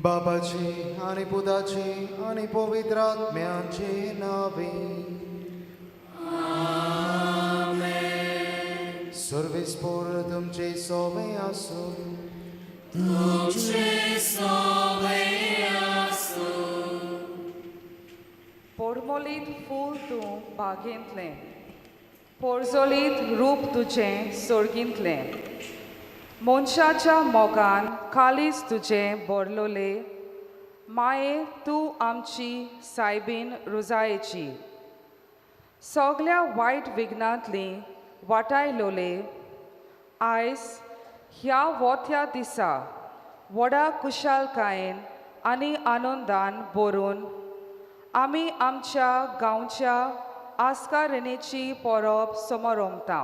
बाबाचे आणि पुताचे आणि पवित्र आत्म्याचे नावे. सर्वेस्पोर तुमचे सोवे आसो. पोरमोलीत फूल तूं बागेंतलें, पोरजोलीत रूप तुजें सोर्गींतलें, मनशाच्या मोगान कालीज तुजें बोरलोले, माये तूं आमची सायबीन रुजायेची, सगल्या वायट विघ्नांतली वाटायलोले, आयज ह्या वोथ्या दिसा व्हडा कुशालकायेन आनी आनंदान भरून आमी आमच्या गांवच्या आस्कारणेची परब समरोमता.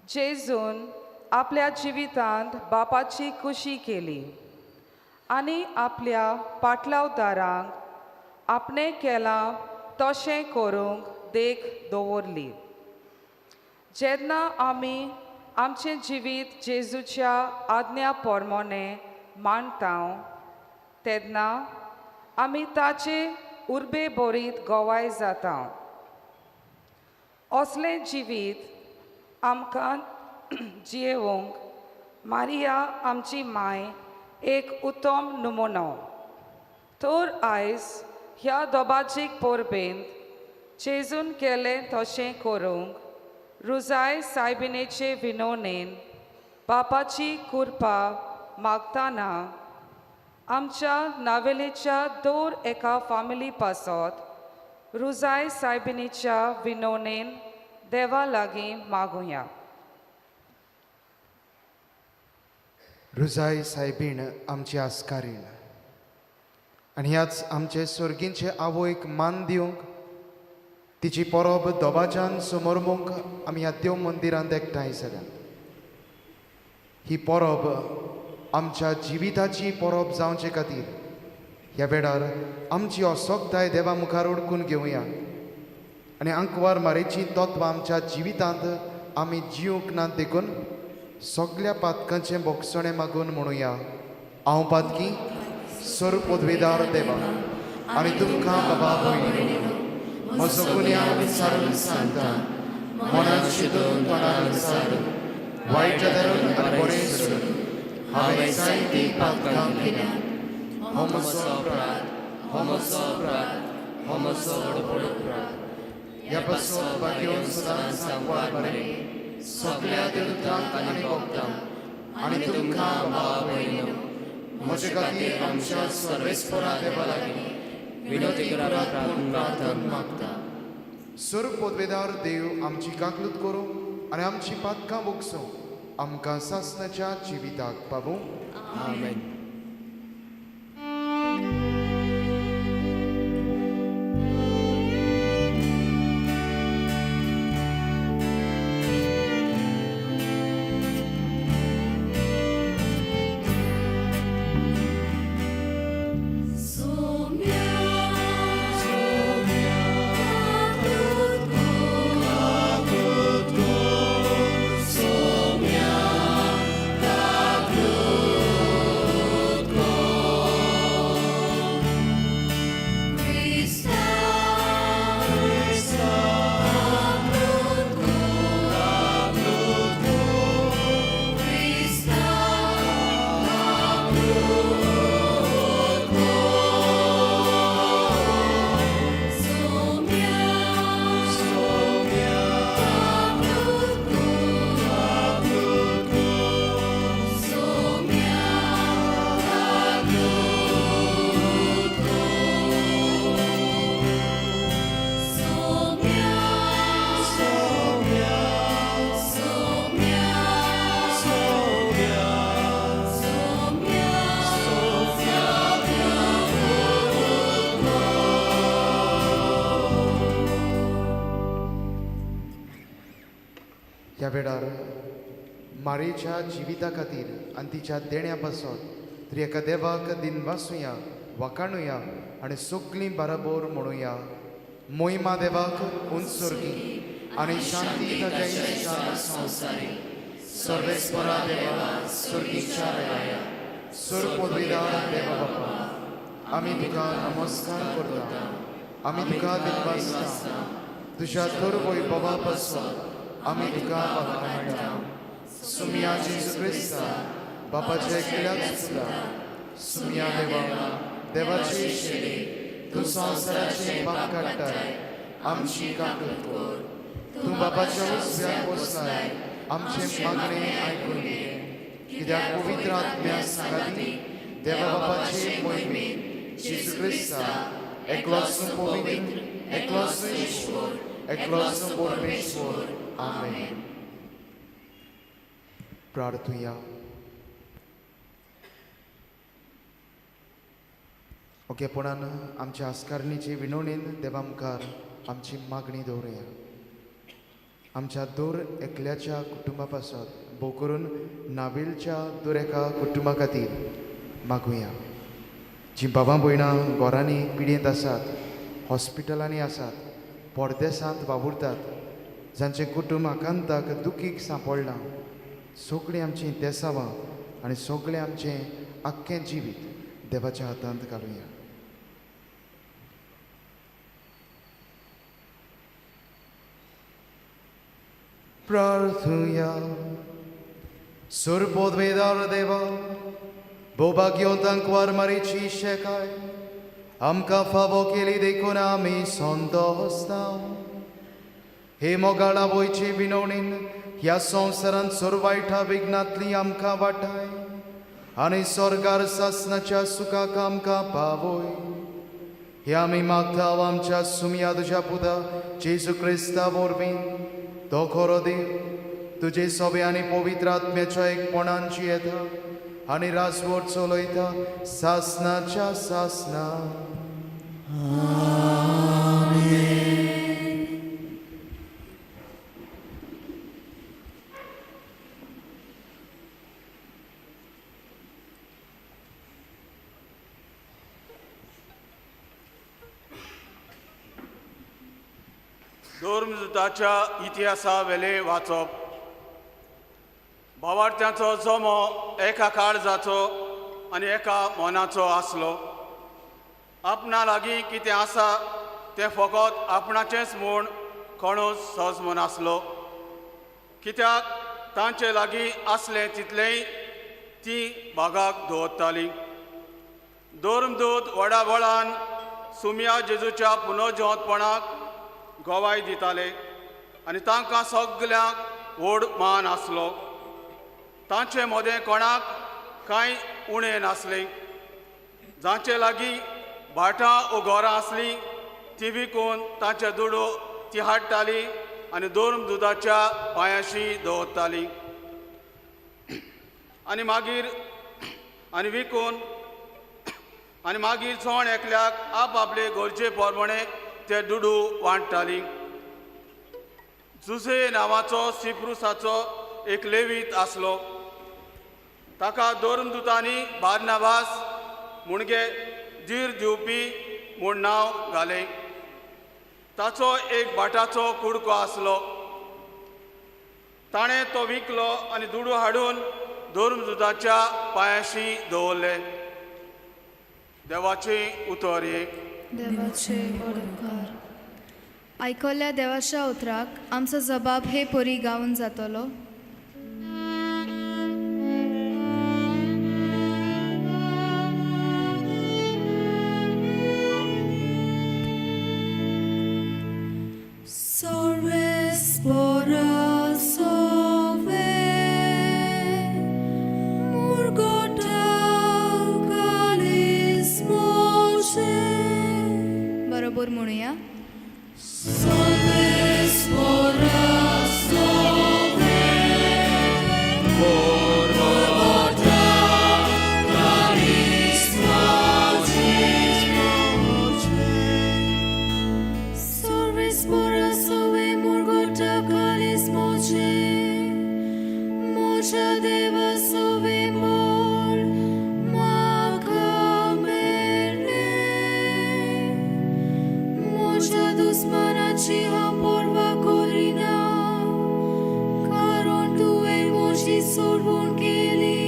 जेजून आपल्या जिवितांत बापाची खुशी केली आनी आपल्या पाटलावदारांक आपणें केलां तशें करूंक देख दवरली. जेन्ना आमी आमचें जिवीत जेजूच्या आज्ञा प्रमाणें मांडता तेन्ना आमी ताचे उर्बे बरीत गवाय जाता. असलें जिवीत आमकां जियेवंक मारिया आमची माय एक उत्तम नमुनो. तर आयज ह्या दोबाजीक परबेंत जेजून केलें तशें करूंक रुजाय सायबिनेचे विनोनेन बापाची कृपा मागतना आमच्या नावेलेच्या दर एका फामिली पासत रुजाय सायबिनीच्या विनोनेन देवा लागीं मागुया. रुजाय सायबीण आमची आस्कारीण आनी ह्याच आमचे सर्गींचे आवयक मान दिवंक तिची परब दोबाच्यान समोरमूंक आमी ह्या देव मंदिरांत एकठांय जाल्यात. ही परब आमच्या जिविताची परब जावचे खातीर ह्या वेळार आमची असोकताय देवा मुखार उडकून घेवया आनी आंकवार मारेची तत्वां आमच्या जिवितांत आमी जिवंक ना देखून सगल्या पातकांचें बोगसणें मागून म्हणुया. हांव पातकी सर पदवेदार देवा आनी तुमकां बाबा भयणीनो म्हजो गुन्यांव विचारून सांगता, मनान चिंतून तोंडान विचारून वायट धरून आनी बरें सोडून हांवें जायतीं पातकां केल्यांत. हो म्हजो अपराध, हो म्हजो अपराध, हो म्हजो व्हड अपराध. ह्या पासून भाग्योन सदांच सांगवार मरे सगल्या देवतांक आनी भक्तांक आनी तुमकां बाबा भयणीनो म्हजे खातीर आमच्या सर्वेस्परा देवा लागीं विनोती करात म्हूण प्रार्थना मागता. सर पदवेदार देव आमची काकलूत करूं आनी आमची पातकां बोगसूं आमकां सासणाच्या जिविताक पावूं. आमेन. ह्या वेळार मारेच्या जिविता खातीर आनी तिच्या देण्या पासत तरी एका देवाक दिनवासुया, वाखाणुया आनी सगळीं बराबर म्हणुया. मोहिमा देवाक उंचसुर्गी आनी शांती ताच्या इश्टान संवसारी सर्वेस्परा देवा सुर्गीच्या राया सोर पदवीदार देवा बापा, आमी तुका नमस्कार करता, आमी तुका दिनवासता। तुज्या थोर वैभवा पासून आमी तुका वाखाणटा। सुमिया जेजू क्रिस्ता बापाच्या एकल्याच पुता, सुमिया देवा देवाची शेली, तूं संवसाराचे पाप काडटाय, आमची काकूत कर। तूं बापाच्या उजव्याक बसलाय, आमचें मागणें आयकून घे। कित्याक पवित्र आत्म्या सांगाती देवा बापाचे मोहिमेन जेजू क्रिस्ता एकलोच पवित्र, एकलोच ईश्वर, एकलोच परमेश्वर। आमेन। प्रार्थुया। ओकेपणान आमच्या आस्कारणीचे विनवणेन देवा मुखार आमची मागणी दवरुया। आमच्या दर एकल्याच्या कुटुंबा पासत, भोव करून नावेलच्या दर एका कुटुंबा खातीर मागुया। जीं बाबा भयणां घरांनी पिडेंत आसात, हॉस्पिटलांनी आसात, परदेसांत वावुरतात, जांचें कुटुंब आकांताक दुखीक सांपडलां, सगळीं आमचीं देसावां आनी सगळें आमचें आख्खें जिवीत देवाच्या हातांत घालुया। प्रार्थुया। सुरपोदवेदार देवा, भोवभाग्यवंतांक वारमारीची शेकाय आमकां फावो केली देखून आमी संतोस्ता। हे मोगाळ आवयचे विनवणीन ह्या संवसारांत सोर वायटा विघ्नांतली आमकां वाटाय आनी स्वर्गार सासनाच्या सुखाक आमकां पावय। हे आमी मागता आमच्या सुमया तुज्या पुता जेजू क्रिस्ता वरवीं, तो खरो देव तुजे सोबे आनी पवित्र आत्म्याच्या एकपणान जियेता आनी राजवट चलयता सासनाच्या सासना। धर्मजुताच्या इतिहासा वेले वाचप। भावार्थ्यांचो जमो एका काळजाचो आनी एका मनाचो आसलो। आपणा लागीं कितें आसा तें फकत आपणाचेंच म्हूण कोणूच सजमन आसलो, कित्याक तांचे लागीं आसलें तितलेंय ती भागाक दवरताली। धर्मदूत व्हडा बळान सुमिया जेजूच्या पुनर्जिवंतपणाक गवाय दिताले आनी तांकां सगल्यांक व्हड मान आसलो। तांचे मदें कोणाक कांय उणें नासलें। जांचे लागीं भाटां ओ घरां आसलीं ती विकून तांचे दुडू ती हाडटाली आनी धर्मदुताच्या पांयांशी दवरताली आनी मागीर आनी विकून आनी मागीर जण एकल्याक आप आपले गरजे प्रमाणे ते दुडू वांट्टाली। जुझे नांवाचो सिप्रुसाचो एक लेवीत आसलो। ताका धर्मदुतांनी बार्नाबास म्हणगे धीर दिवपी म्हूण नांव घालें। ताचो एक भाटाचो कुडको आसलो। ताणें तो विकलो आनी दुडू हाडून धर्मदुताच्या पांयांशी दवरले। देवाचें उतर एक। देवाचे उपकार। आयकल्ल्या देवाच्या उतराक आमचो जबाब हे परी गावन जातलो। बरोबर म्हणूया। कारण तुवें म्हजी सोडवण केली।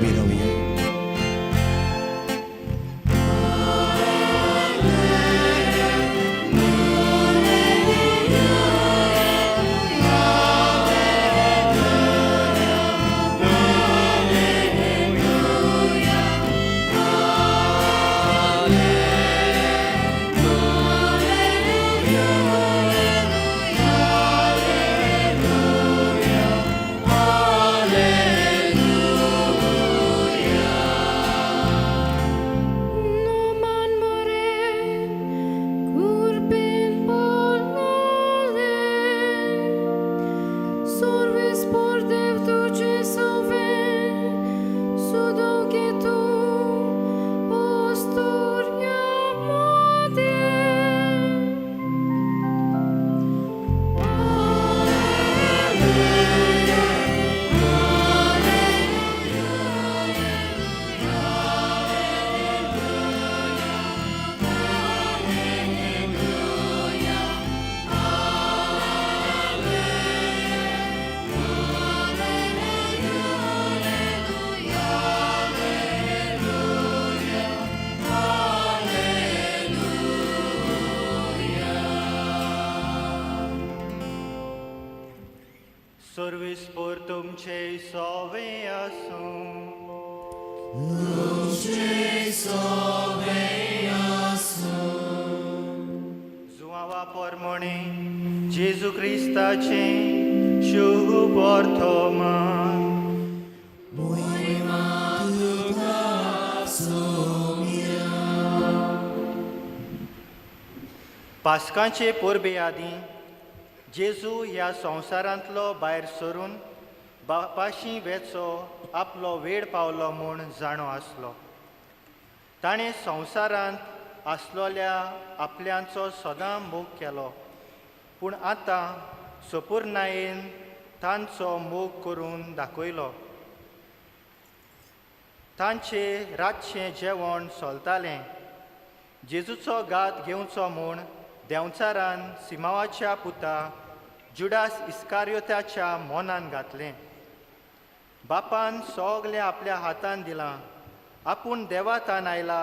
उबी रावया. सर्वीस पोर तुमचे सोवे आसूं. जुआवा पोरमोणे जेजू क्रिस्ताचे शुभ वर्तमान. पास्कांचे परबे आदीं जेजू ह्या संवसारांतलो भायर सरून बापाशी वेचो आपलो वेळ पावलो म्हूण जाणो आसलो. ताणें संवसारांत आसलोल्या आपल्यांचो सदां मोग केलो, पूण आतां सपुर्णायेन तांचो मोग करून दाखयलो. तांचे रातचें जेवण चलतालें. जेजूचो घात घेवचो म्हूण देंवचारान सिमावाच्या पुता जुडास इस्कारियोताच्या मनान घातलें. बापान सगलें आपल्या हातान दिलां. आपूण देवातान आयला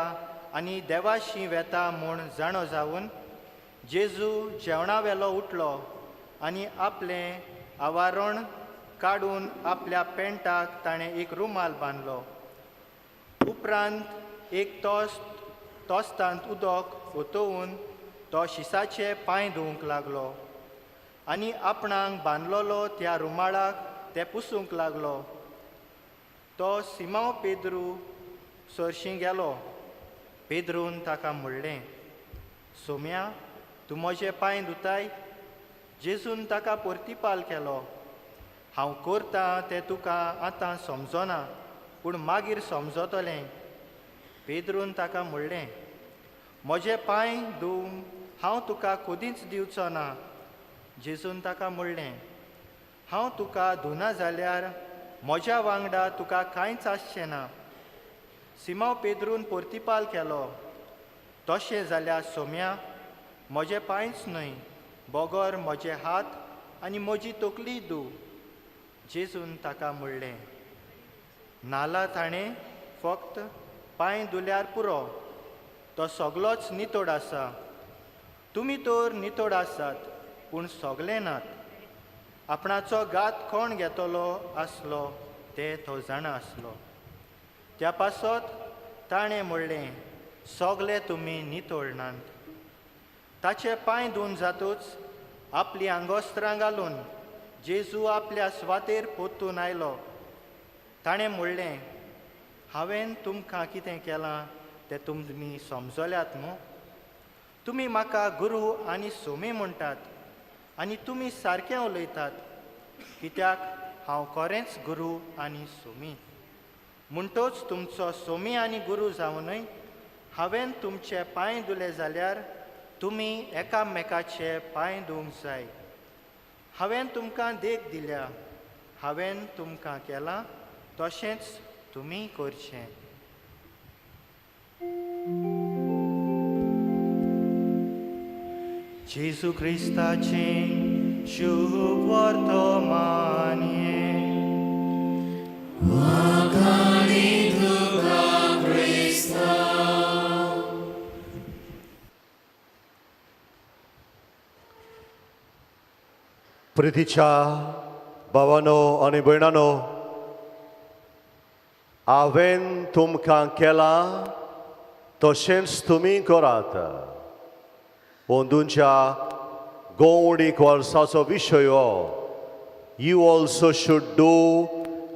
आनी देवाशी वेता म्हूण जाणो जावन जेजू जेवणा वेलो उठलो आनी आपलें आवारण काडून आपल्या पेंटाक ताणें एक रुमाल बांदलो. उपरांत एक तोस्तांत उदक ओतोवन तो शिसाचे पांय धुवंक लागलो आनी आपणाक बांदलोलो त्या रुमाळाक ते पुसूंक लागलो. तो सिमांव पेद्रू सरशीं गेलो. पेद्रून ताका म्हणलें, सोम्या, तूं म्हजे पांय धुताय? जेजून ताका परतिपाल केलो, हांव करतां तें तुका आतां समजना, पूण मागीर समजतलें. पेद्रून ताका म्हणलें, म्हजे पांय धुवंक हांव तुका कदींच दिवचो ना. जेजून ताका म्हणलें, हांव तुका धुना जाल्यार म्हज्या वांगडा तुका कांयच आसचें ना. सिमांव पेद्रून परतिपाल केलो, तशें जाल्यार सोम्या, म्हजे पांयच न्हय बगर म्हजे हात आनी म्हजी तकली धू. जेजून ताका म्हणलें, नाला ताणें फक्त पांय धुल्यार पुरो, तो सगलोच नितळ आसा. तुमी तर नितळ आसात, पूण सगले नात. आपणाचो घात कोण घेतलो आसलो ते तो जाणा आसलो. त्या पासत ताणें म्हणलें, सगले तुमी नितळ नात. ताचे पांय धुवन जातूच आपली आंगोस्त्रां घालून जेजू आपल्या सुवातेर परतून आयलो. ताणें म्हणलें, हांवें तुमकां कितें केलां तें तुमी समजल्यात न्हू? तुमी म्हाका गुरू आनी सोमी म्हणटात आनी तुमी सारकें उलयतात, कित्याक हांव खरेंच गुरू आनी सोमी. म्हणटोच तुमचो सोमी आनी गुरू जावनूय हांवें तुमचे पांय धुले जाल्यार तुमी एकामेकाचे पांय धुवंक जाय. हांवें तुमकां देख दिल्या, हांवें तुमकां केलां तशेंच तुमी करचें. जेजू क्रिस्ताचें शुभ वर्तमान हें. प्रितीच्या भावानो आनी भयणानो, हांवें तुमकां केलां तशेंच तुमी करात. अंदूच्या गोवणीक वर्साचो विशय हो, you also should do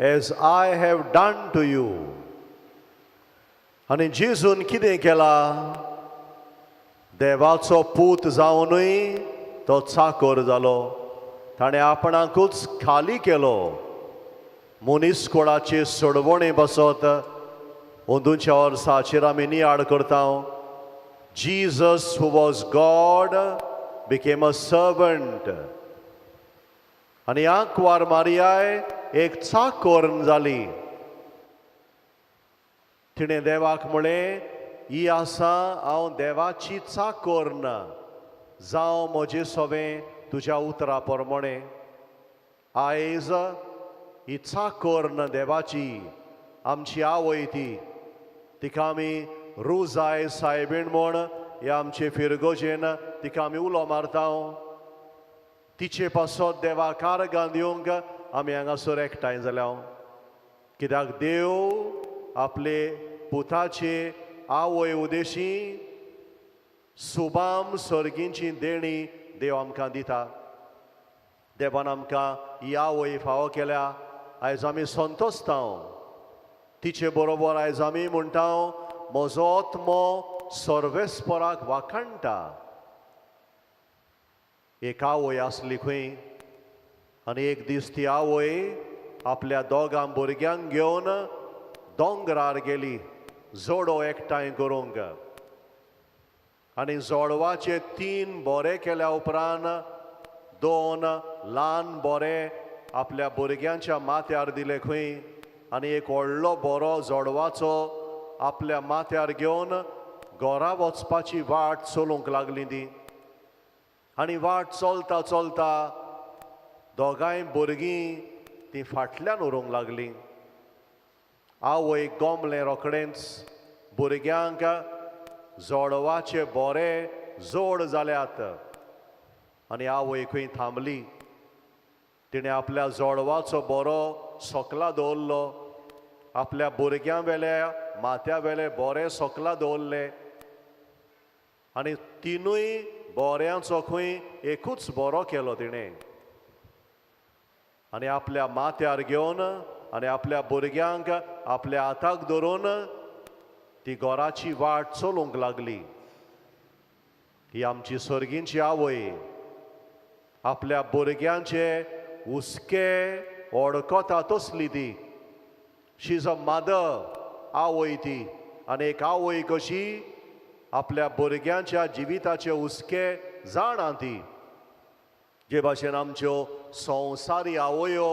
as I have done to you. आनी जेजून कितें केलां? देवाचो पूत जावनूय तो चाकर जालो. ताणें आपणाकूच खाली केलो मनीस कोणाचे सोडवणे बसत. अंदूच्या वर्साचेर आमी नियाळ करता. Jesus, who was God, became a servant. आनी आंकवार मारियाय एक चाकोर जाली. तिणें देवाक म्हळें, ही आसा हांव देवाची चाकोर्न, जावं म्हजे सोवें तुज्या उतरा प्रमाणे. आयज ही चाकोर्न देवाची आमची आवय ती, तिका आमी रुजाय सायबीण म्हूण ह्या आमचे फिरगोजेन तिका आमी उलो मारता. तिचे पासत देवा कारगां दिवंक आमी हांगासर एकठांय जाल्या, कित्याक देव आपले पुताचे आवय उदेशी सुबाम सर्गींची देणी देव आमकां दिता. देवान आमकां ही आवय फावो केल्या. आयज आमी संतोसता तिचे बरोबर. आयज आमी म्हणटा, म्हजो आत्मो सर्वेस्पराक वाखाणटा. एक आवय आसली खंय, आनी एक दीस ती आवय आपल्या दोगां भुरग्यांक घेवन दोंगरार गेली जोडो एकठांय करूंक. आनी जोडवाचे 3 बोरे केल्या उपरांत 2 ल्हान बोरे आपल्या भुरग्यांच्या माथ्यार दिले खंय, आनी एक व्हडलो बोरो जोडवाचो आपल्या माथ्यार घेवन घरा वचपाची वाट चलूंक लागली ती. आनी वाट चलता चलता दोगांय भुरगीं ती फाटल्यान उरूंक लागली. आवय गोमलें रोखडेंच, भुरग्यांक जोडवाचे बोरे जोड जाल्यात. आनी आवय खंय थांबली. तिणें आपल्या जोडवाचो बोरो सोकला दवरलो, आपल्या भुरग्यां वेले माथ्या वेले बोरे सोकला दवरले, आनी तिनूय बोऱ्यांचो खंय एकूच बोरो केलो तिणें. आनी आपल्या माथ्यार घेवन आनी आपल्या भुरग्यांक आपल्या हाताक धरून ती घराची वाट चलूंक लागली. ही आमची सर्गींची आवय आपल्या भुरग्यांचे हुस्के ओडकता तसली ती. शी is a mother, आवय ती. आनी एक आवय कशी आपल्या भुरग्यांच्या जिविताचे हुस्के जाणा ती. जे भाशेन आमच्यो संवसारी आवयो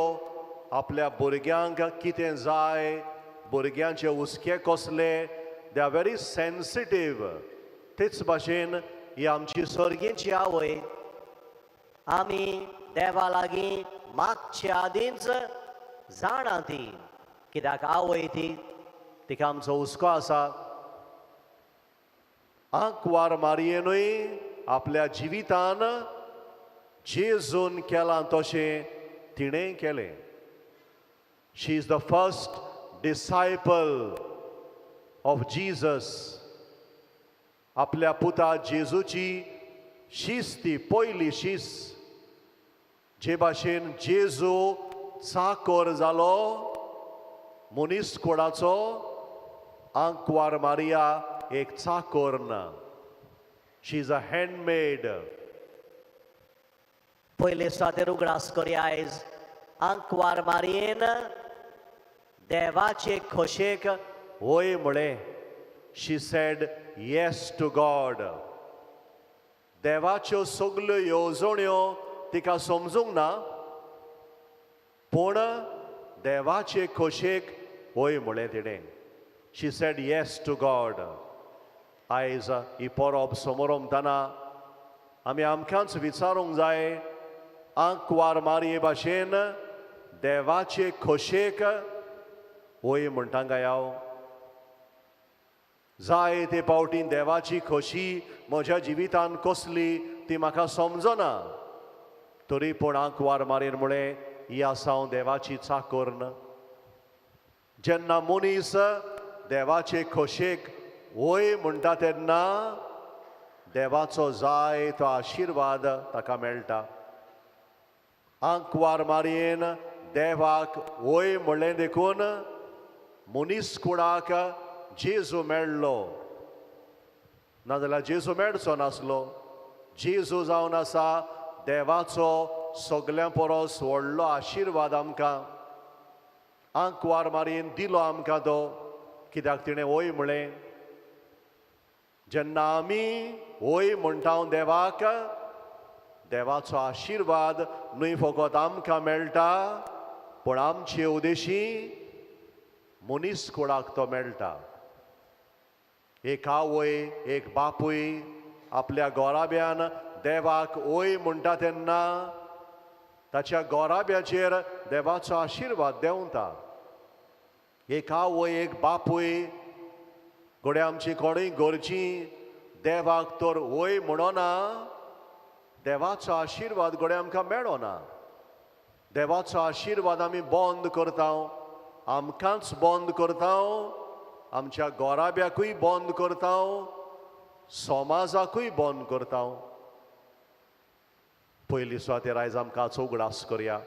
आपल्या भुरग्यांक कितें जाय, भुरग्यांचे हुस्के कसले, they are very sensitive. तेच भाशेन ही आमची सर्गींची आवय आमी देवा लागीं मागच्या आदींच जाणा ती, कित्याक आवय ती, तिका आमचो हुस्को आसा. आंकवार मारयेनूय आपल्या जिवितान जेजून केलां तशें तिणें केलें. She is the first disciple of Jesus. आपल्या पुता जेजूची शीस ती पयली शीस. जे भाशेन जेजू चाकर जालो मनीस कोणाचो, आंकवार मारिया एक चाकर ना. She is a handmaid. पयले सुवातेर उगडास करया आयज आंकवार मारयेन देवाचे खोशेक वय म्हळें. She said yes to God. देवाच्यो सगल्यो येवजण्यो तिका समजूंक ना, पूण देवाचे खोशेक वय म्हळें तिणें. She said yes to God. आयज ही परब समोरमतना आमी आमकांच विचारूंक जाय, आंकवार मारये भाशेन देवाचे खोशेक वय म्हणटा काय हांव? जाय ते पावटी देवाची खोशी म्हज्या जिवितान कसली ती म्हाका समजना. तरी पूण आंकवार मारयेन म्हळें, ही आसा हांव देवाची चाकोर्न. जेन्ना मनीस देवाचे खोशेक वय म्हणटा तेन्ना देवाचो जाय तो आशिर्वाद ताका मेळटा. आंकवार मारयेन देवाक वय म्हणलें देखून मनीस कुळाक जेजू मेळ्ळो, नाजाल्यार जेजू मेळचो नासलो. जेजू जावन आसा देवाचो सगल्यां परस व्हडलो आशिर्वाद आमकां. आंकवार मारयेन दिलो आमकां तो, कित्याक तिणें वय म्हणलें. जेन्ना आमी वय म्हणटा देवाक, देवाचो आशिर्वाद न्हय फकत आमकां मेळटा पूण आमचे उदेशी मनीस कुळाक तो मेळटा. एक आवय एक बापूय आपल्या गोराब्यान देवाक वय म्हणटा तेन्ना ताच्या गोराब्याचेर देवाचो आशिर्वाद देंवता. एक आवय एक बापूय घडये आमची कोणूय गरजी देवाक तर वय म्हणना, देवाचो आशिर्वाद घडये आमकां मेळना. देवाचो आशिर्वाद आमी बंद करता, आमकांच बंद करता, आमच्या गोराब्याकूय बंद करता, समाजाकूय बंद करता. पयली सुवातेर आयज आमकां उगडास करया.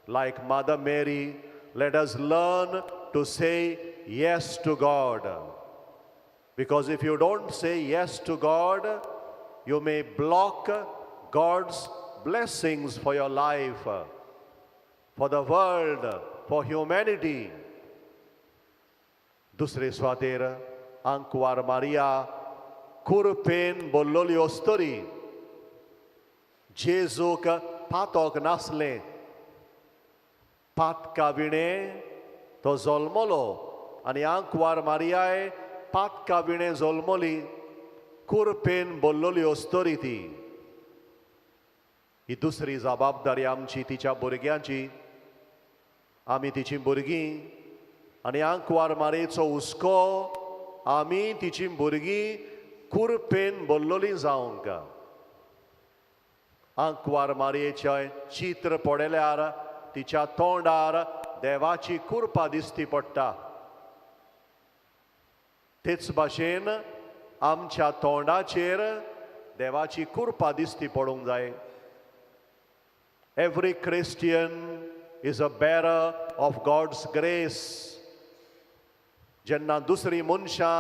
Like Mother Mary, let us learn to say yes to God. Because if you don't say yes to God, you may block God's blessings for your life, for the world, for humanity. दुसरे सुवातेर आंकवार Maria कुरपेन बोल्लोली अस्तरी. जेजूक पातोक नासलें, पातका विणें तो जल्मलो आनी आंकवार मारियाय पातका विणें जल्मली, कुरपेन बोल्लोली अस्तरी ती. ही दुसरी जबाबदारी आमची तिच्या भुरग्यांची. आमी तिची भुरगीं आनी आंकवार मारयेचो हुस्को आमी तिची भुरगीं कुरपेन बोल्लोली जावंक. आंकवार मारयेचें चित्र पळयल्यार तिच्या तोंडार देवाची कुरपा दिसती पडटा. तेच भाशेन आमच्या तोंडाचेर देवाची कुरपा दिसती पडूंक जाय. Every Christian is a bearer of God's grace. जेन्ना दुसरी मनशां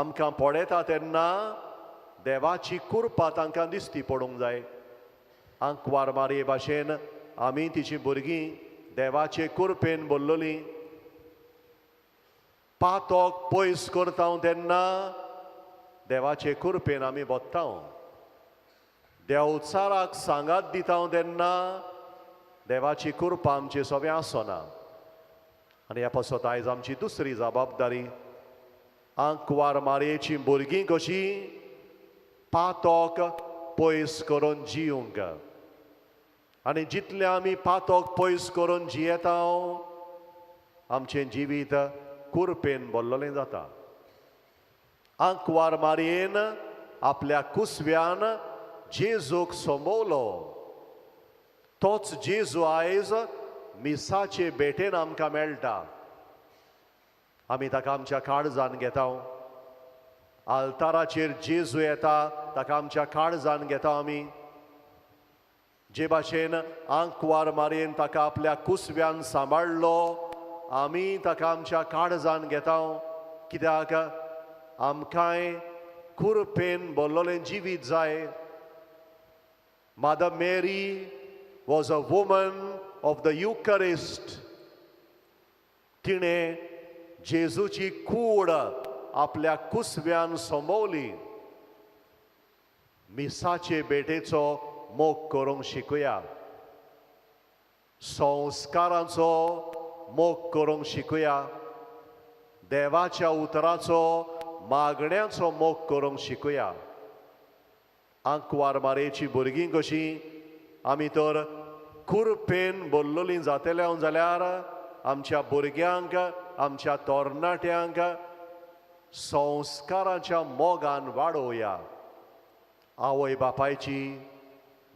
आमकां पळयता तेन्ना देवाची कुरपा तांकां दिसती पडूंक जाय. आंकवार मारये भाशेन आमी तिची भुरगीं देवाचे कुरपेन बोल्लोलीं. पातोक पयस करता तेन्ना देवाचे कुरपेन आमी बोत्ता. देवचाराक सांगात दिता तेन्ना देवाची कुरपा आमचे सोबें आसना. आनी ह्या पासत आयज आमची दुसरी जबाबदारी आंकवार मारयेची भुरगीं कशीं पातोक पयस करून जिवंक. आनी जितलें आमी पातोक पयस करून जियेता आमचें जिवीत कुरपेन भरलेलें जाता. आंकवार मारयेन आपल्या कुसव्यान जेजूक सोंबवलो. तोच जेजू आयज मिसाचे भेटेन आमकां मेळटा. आमी ताका आमच्या काळजान घेता. आल्ताराचेर जेजू येता ताका आमच्या काळजान घेता आमी. जे भाशेन आंकवार मारयेन ताका आपल्या कुसव्यान सांबाळ्ळो आमी ताका आमच्या काळजान घेता. कित्याक आमकांय कुरपेन भरलेलें जिवीत जाय. Mother Mary was a woman of the Eucharist. तिणें जेजूची कूड आपल्या कुसव्यान सोंबवली. मिसाचे भेटेचो मोग करूंक शिकूया, संस्कारांचो मोग करूंक शिकूया, देवाच्या उतराचो मागण्याचो मोग करूंक शिकूया. आंकवार मारयेची भुरगीं कशीं आमी तर कुरपेन बोल्लोलीं जातले जाल्यार आमच्या भुरग्यांक आमच्या तरणाट्यांक संस्काराच्या मोगान वाडोवया. आवय बापायची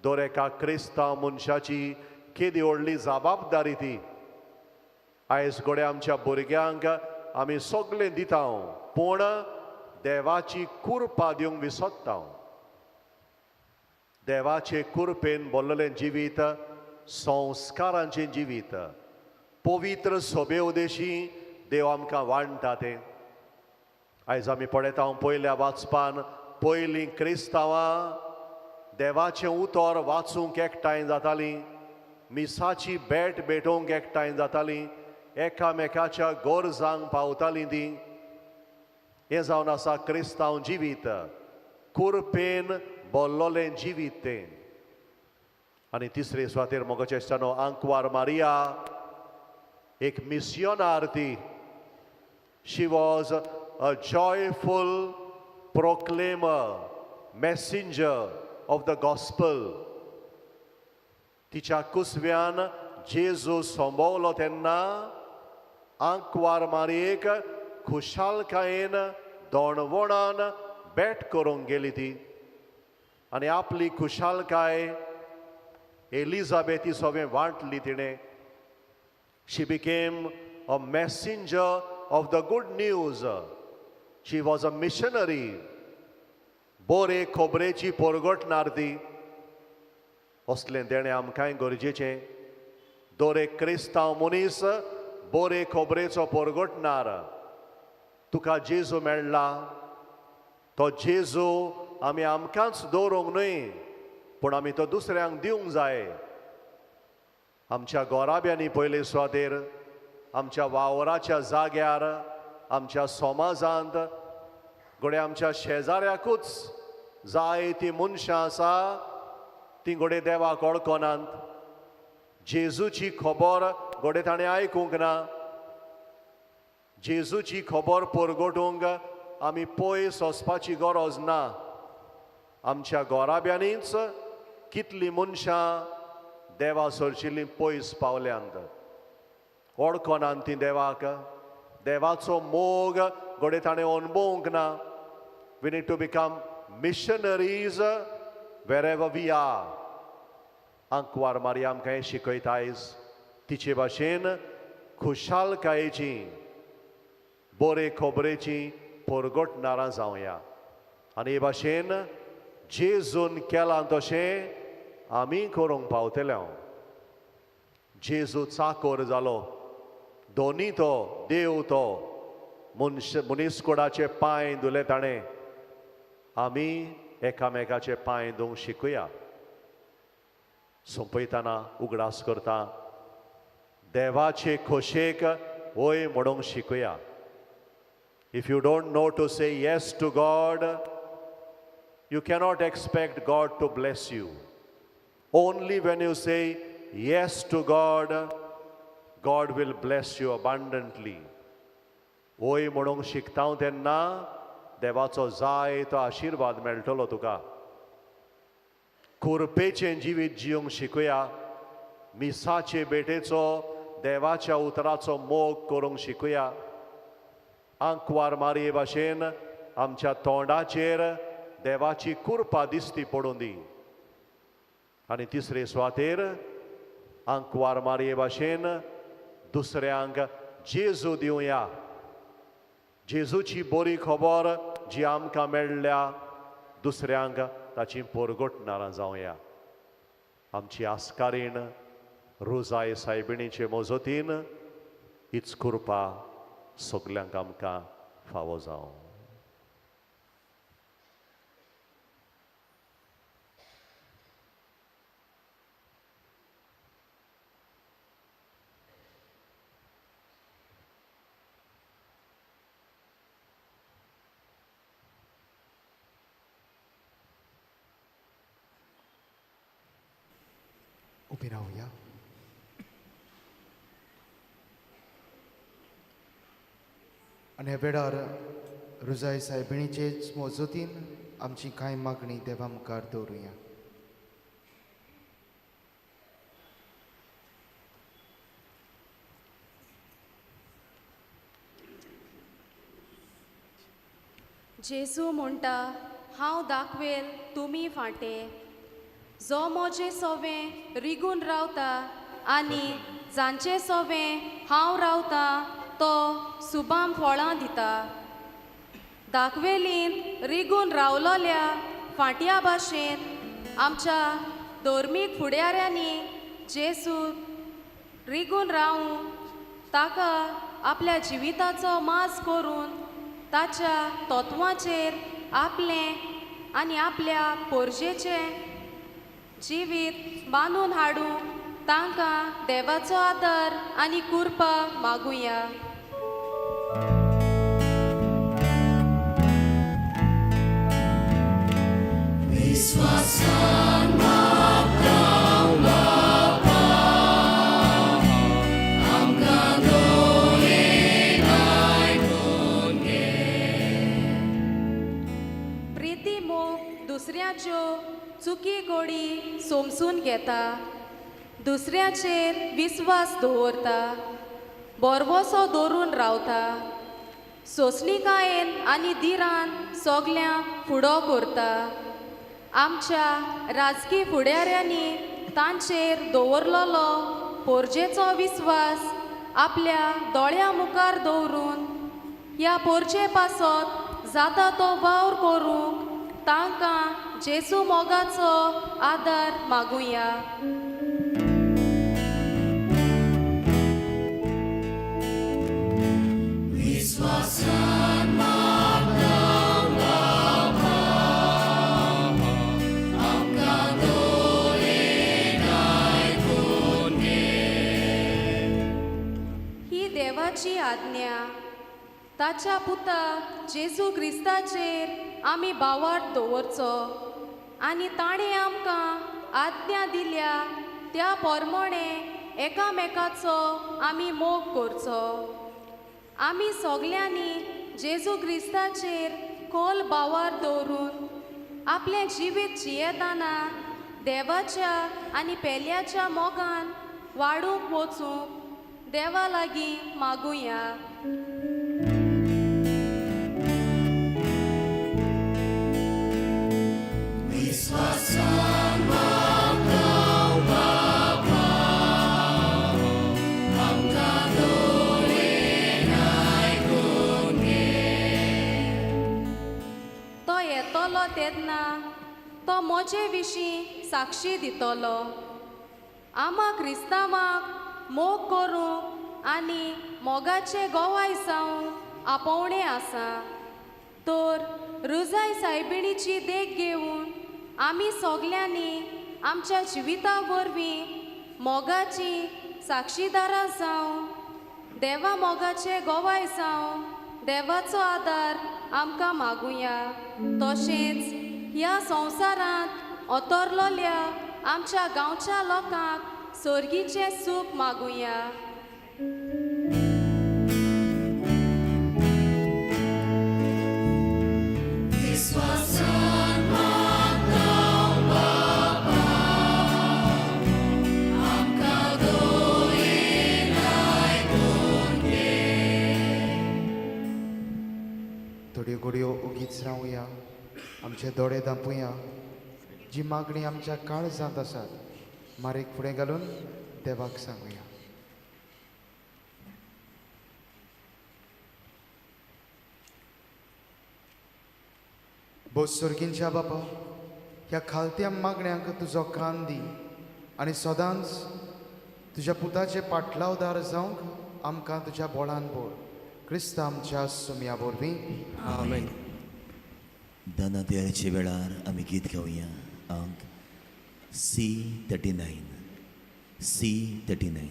दर एका क्रिस्तांव मनशाची केदी व्हडली जबाबदारी ती. आयज घडये आमच्या भुरग्यांक आमी सगळें दिता, पूण देवाची कृपा दिवंक विसरता. देवाचे कृपेन भरलेलें जिवीत संस्कारांचें जिवीत, पवित्र सोबे उदेशी देव आमकां वांट्टा तें. आयज आमी पळयता पयल्या वाचपान पयलीं क्रिस्तांवां देवाचें उतर वाचूंक एकठांय जातालीं, मिसाची भेट भेटोवंक एकठांय जातालीं, एकामेकाच्या गरजांक पावतालीं तीं. हें जावन आसा क्रिस्तांव जिवीत, कुरपेन भरलेलें जिवीत तें. आनी तिसरे सुवातेर मोगाचे इश्टानो, आंकवार मारिया एक मिसियोनार ती. She was a joyful proclaimer, messenger of the gospel. तिच्या कुसव्यान जेजू संभवलो तेन्ना आंकवार मारयेक खुशालकायेन दोणवणान भेट करूंक गेली ती आनी आपली खुशालकाय एलिजाबेथी सवें वांटली तिणें. She became a messenger of the good news. She was a missionary. बरे खबरेची परगटणार ती. असलें देणें आमकांय गरजेचें. दर एक क्रिस्तांव मनीस बरे खबरेचो परगटणार. तुका जेजू मेळ्ळा, तो जेजू आमी आमकांच दवरूंक न्हय, पूण आमी तो दुसऱ्यांक दिवंक जाय. आमच्या गोराब्यांनी पयले सुवातेर, आमच्या वावराच्या जाग्यार, आमच्या समाजांत, घडये आमच्या शेजाऱ्याकूच जायतीं मनशां आसा तीं घडये देवाक वळखनात, जेजूची खबर घडये ताणें आयकूंक ना. जेजूची खबर परगटूंक आमी पयस वचपाची गरज ना. आमच्या गोराब्यांनीच कितलीं मनशां देवा सरशिल्लीं पयस पावल्यांत, वळखनात तीं देवाक, देवाचो मोग घडये ताणें अणभवूंक ना. We need to become missionaries wherever we are. आंकवार मारिया आमकां हें शिकयता आयज. तिचे भाशेन खुशालकायेची, बरे खबरेची परगटणारां जावया आनी हे भाशेन जेजून केलां तशें आमी करूंक पावतले. जेजू चाकोर जालो, दोनी तो देव तो मनीसकुडाचे पांय धुले ताणें. आमी एकामेकाचे पांय धुवंक शिकूया. सोंपयतना उगडास करता, देवाचे खोशेक वय म्हणूंक शिकूया. If you don't know to say yes to God, you cannot expect God to bless you. Only when you say yes to God, God will bless you abundantly. वय म्हणूंक शिकता तेन्ना देवाचो जाय तो आशिर्वाद मेळटलो तुका. कुरपेचें जिवीत जिवंक शिकूया. मिसाचे भेटेचो, देवाच्या उतराचो मोग करूंक शिकूया. आंकवार मारये भाशेन आमच्या तोंडाचेर देवाची कृपा दिसती पडूं दी. आनी तिसरे सुवातेर आंकवार मारये भाशेन दुसऱ्यांक जेजू दिवया. जेजूची बरी खबर जी आमकां मेळ्ळ्या दुसऱ्यांक ताची परगटणारां जावया. आमची आस्कारीण रोजाय सायबिणीचे मजतीन हीच कृपा सगल्यांक आमकां फावो जावं. उबी रावया. आनी ह्या वेळार रुजाय सायबिणीचेच मजतीन आमची कांय मागणी देवा मुखार दवरुया. जेजू म्हणटा, हांव दाखवेल तुमी फांटे. जो म्हजे सोवें रिगून रावता आनी जांचे सोवें हांव रावता तो सुबाम फळां दिता. दाखवेलींत रिगून रावलोल्या फांट्या भाशेन आमच्या धर्मीक फुडाऱ्यांनी जेजू रिगून रावून ताका आपल्या जिविताचो मास करून ताच्या तत्वाचेर आपलें आनी आपल्या पोरजेचें जिवीत बांदून हाडूंक तांकां देवाचो आदार आनी कृपा मागुया. विश्वासान मागता बापा, आमकां दोळेन आयकून घे. प्रिती मोग दुसऱ्याच्यो चुकी गोडी समजून घेता, दुसऱ्याचेर विस्वास दवरता, बरवसो दवरून रावता, सोंसणिकायेन आनी धिरान सगल्यांक फुडो करता. आमच्या राजकी फुडाऱ्यांनी तांचेर दवरलेलो पोरजेचो विस्वास आपल्या दोळ्या मुखार दवरून ह्या पोरजे पासत जाता तो वावर करूंक तांकां जेजू मोगाचो आदार मागुया. विश्वासान मागता बापा, आमकां दोळेन आयकून घे. ही देवाची आज्ञा. ताच्या पुता जेजू क्रिस्ताचेर आमी बावाट दवरचो आनी ताणें आमकां आज्ञा दिल्या त्या प्रमाणे एकामेकाचो आमी मोग करचो. आमी सगल्यांनी जेजू क्रिस्ताचेर खोल बावार दवरून आपलें जिवीत जियेतना देवाच्या आनी पेल्याच्या मोगान वाडूंक वचूंक देवा लागीं मागुया. विश्वासान मागता बापा, आमकां दोळेन आयकून घे. तो येतलो तेन्ना तो म्हजे विशीं साक्षी दितलो. आमा क्रिस्तांवाक मोग करूंक आनी मोगाचे गोवाय जावंक आपोवणें आसा. तर रुजाय सायबिणीची देख घेवन आमी सगल्यांनी आमच्या जिविता वरवीं मोगाची साक्षीदारां जावं, देवा मोगाचे गोवाय जावं, देवाचो आदार आमकां मागुया. तशेंच ह्या संवसारांत ओतरलोल्या आमच्या गांवच्या लोकांक सर्गीचें सूख मागुया. विश्वासान मागता बापा, आमकां दोळेन आयकून घे. थोड्यो घडयो ओगीच रावया, आमचे दोळे धांपुया. जी मागणी आमच्या काळजांत आसात मारीक फुडें घालून देवाक सांगुया. बोस सर्गींच्या बापा, ह्या खालत्या मागण्यांक तुजो कान दी आनी सदांच तुज्या पुताचे पाटलावदार जावंक आमकां तुज्या बोळान बोल. क्रिस्ता आमच्या सुमया वरवीं. आमेन. दाना तयारीच्या वेळार आमी गीत घेवया. अंक C39 C39.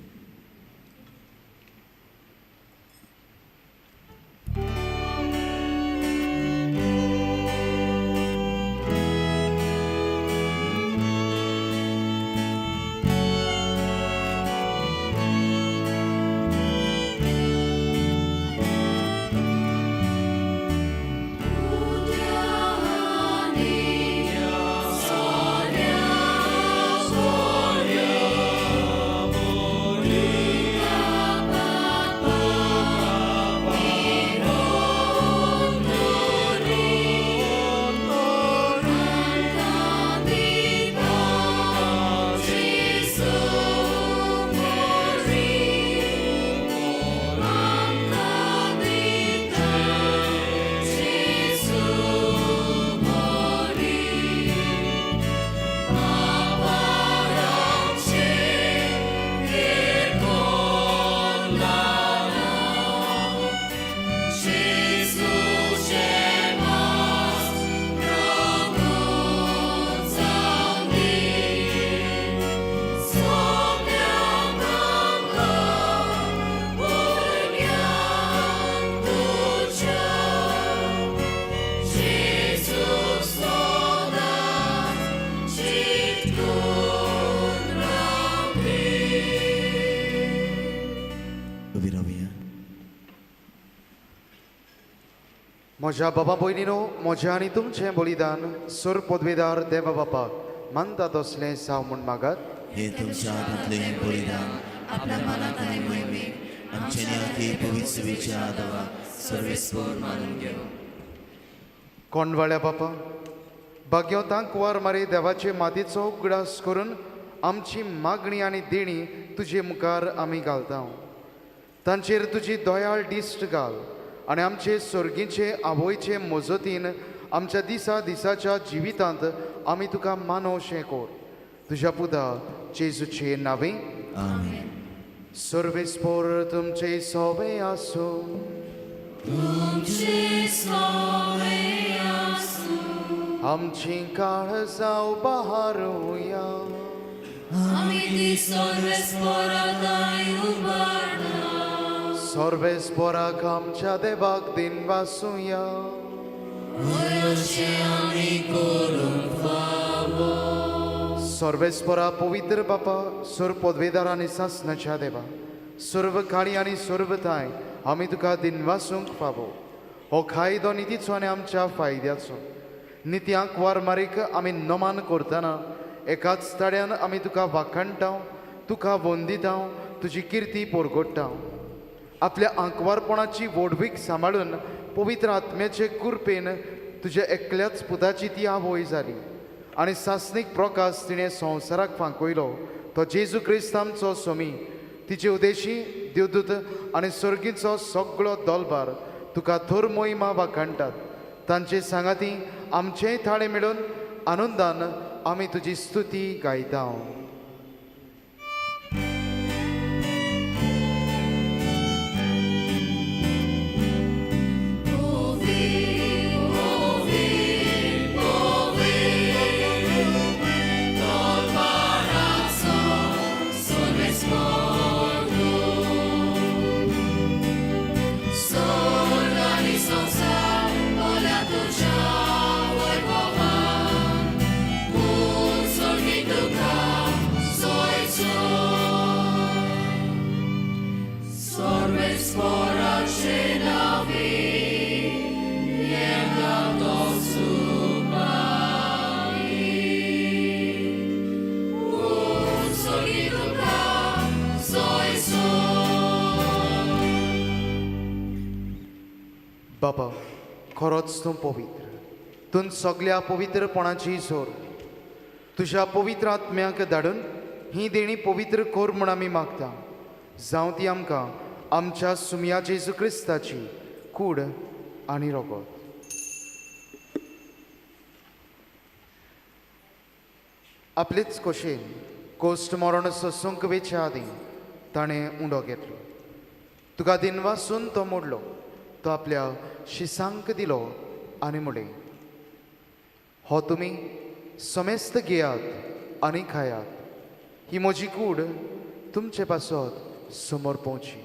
Sonia, Sonia, उबी रावया. म्हज्या बाबा भयणीनो, म्हजें आनी तुमचें बलिदान सुर पदवेदार देवा बापाक मानता तसलें जावं म्हूण मागात. हे तुमच्या हातांतलें बलिदान आपल्या मनाक आनी मोहिमेक आमच्या नियाती पवित्र सेवेच्या आदावाक सर्वेस्पोर मानून घेवं. कोंडवाळ्या बापा, भाग्यवतांक कुंवर मारी देवाचे मातयेचो उगडास करून आमची मागणी आनी देणी तुजे मुखार आमी घालता. तांचेर तुजी दयाळ दिश्ट घाल आनी आमचे सर्गीचे आवयचे मजतीन आमच्या दिसा दिसाच्या जिवितांत आमी तुका मानवशें कर. तुज्या पुता जेजूचे नांवे. आमेन. सर्वेस्पोर तुमचे सोवे आसूं. आमची काळजां बहारुया. सर्वेस्पोराक आमच्या देवाक दिन वासुया. सर्वेस्पोरा पवित्र बापा, सर्व पदवेदार आनी सासनाच्या देवा, सर्व काळी आनी सर्व थांय आमी तुका दिनवासूंक फावो. हो कायदो नितीचो आनी आमच्या फायद्याचो. नित्यांक वार मारीक आमी नमान करतना एकाच ताड्यान आमी तुका वाखाणटा, तुका वंदिता, तुजी किर्ती परगट्टा. आपल्या आंकवारपणाची व्हडवीक सांबाळून पवित्र आत्म्याचे कृपेन तुज्या एकल्याच पुताची ती आवय जाली आनी सासणीक प्रकाश तिणें संवसाराक फांकयलो तो जेजू क्रिस्त आमचो स्वामी. तिचे उदेशी देवदूत आनी सर्गीचो सगळो दलबार तुका थोर मोहिमा वाखाणटात. तांचे सांगाती आमचेय थाळे मेळून आनंदान आमी तुजी स्तुती गायता. बाबा, खरोच तूं पवित्र, तूं सगल्या पवित्रपणाची जोर. तुज्या पवित्र आत्म्याक धाडून ही देणी पवित्र कर म्हूण आमी मागता. जावं ती आमकां आमच्या सुमया जेजू क्रिस्ताची कूड आनी रगत. आपलेच खोशेन कोश्ट मरण सोसूंक वेच्या आदीं ताणें उंडो घेतलो. तुका दिनवासून तो मोडलो, तो आपल्या शिसांक दिलो आनी म्हणलें, हो तुमी समेस्त घेयात आनी खायात, ही म्हजी कूड तुमचे पासत समोर पोवची.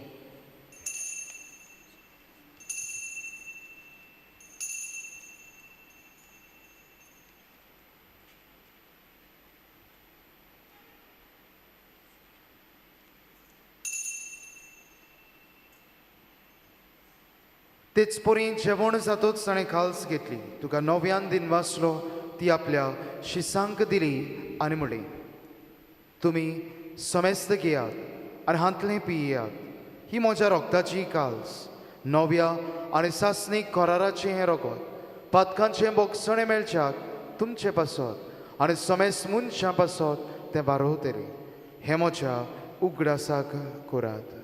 तेच परी जेवण जातोच ताणें खाल्स घेतली, तुका नव्यान दिन वाचलो, ती आपल्या शिसांक दिली आनी म्हणली, तुमी समेस्त घेयात आनी हांतलें पियात, ही म्हज्या रोगताची काल्स, नव्या आनी सासणीक कराराचें हें रोगत, पातकांचें बोगसणें मेळच्याक तुमचे पासत आनी समेस्त मनशां पासत तें वारोवतलें. हें म्हज्या उगडासाक करात.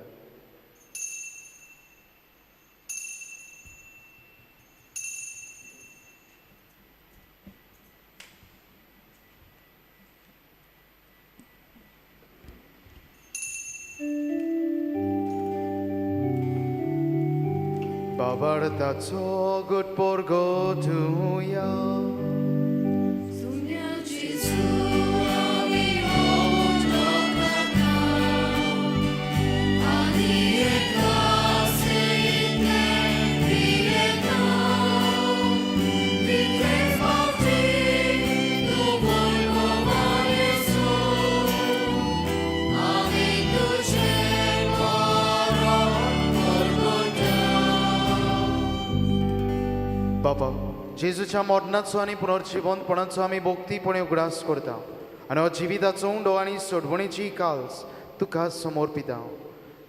बाबार्थाचो गुट पोरगोटुया. बाबा, जेजूच्या मरणाचो आनी पुनर्जिवनपणाचो आमी भोक्तीपणे उगडास करता आनी हो जिविताचो उंडो आनी सोडवणेची काल्स तुका समर्पिता.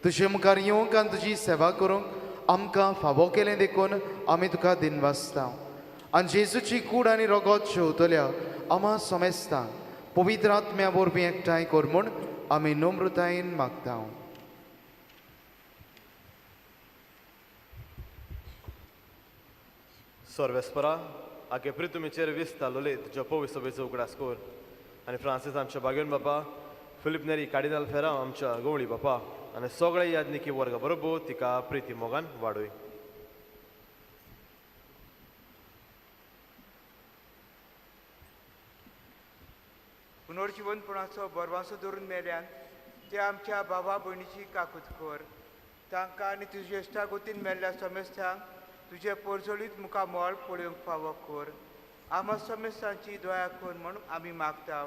तुजे मुखार येवंक आनी तुजी सेवा करूंक आमकां फावो केलें देखून आमी तुका दिनवासता. आनी जेजूची कूड आनी रगत शेवतल्या आमा समेस्तांक पवित्र आत्म्या वरवीं एकठांय कर म्हूण आमी नम्रतायेन मागता. सर्वेस्परा आगे प्रितुमीचेर विस्ता ललित तुज्या पवित्र सभेचो उगडास कर आनी फ्रांसीस आमच्या बागेवन बापा, फिलीप नेरी कार्डिनाल फेरांव आमच्या गवळी बापा आनी सगळे याज्ञिकी वर्गा बरोबर तिका प्रिती मोगान वाडय. पुनर्जिवनपणाचो बरवासो धरून मेल्यान ते आमच्या बाबा भयणीची काकूत कर. तांकां आनी तुजे इश्टागतीन मेल्ल्या समेस्तांक तुजे पोरजोळीत मुखामळ पळोवंक फावो कर. आमा समेस्तांची दया कर म्हूण आमी मागता.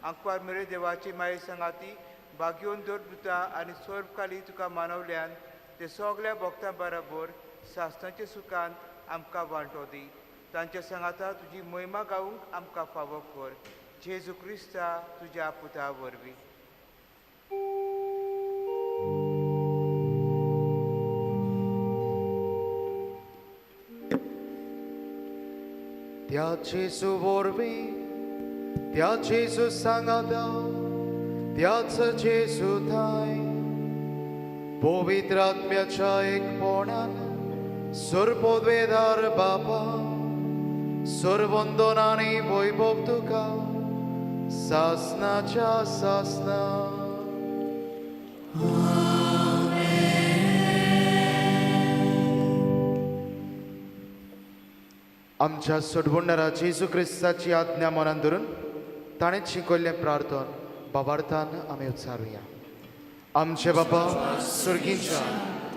आंकवार मेरे देवाची माये सांगाती बागयोवन दर दुता आनी सर्वकाली तुका मानवल्यान ते सगल्या भक्तां बराबर सासणाच्या सुखान आमकां वांटो दी. तांच्या सांगाता तुजी महिमा गावूंक आमकां फावो कर. जेजू क्रिस्ता तुज्या पुता वरवीं. त्या जेजू वरवीं, त्या जेजू सांगाता, त्याच जेजू थांय पवित्र आत्म्याच्या एकपणान सर्वोद्वेदार बापा, सर्वंदन आनी वैभव तुका सासनाच्या सासना. आमच्या सोडवणदारा जेजू क्रिस्ताची आज्ञा मनान धरून ताणें शिकयल्लें प्रार्थन बाबार्थान आमी उच्चारुया. आमचे बापा स्वर्गीच्या,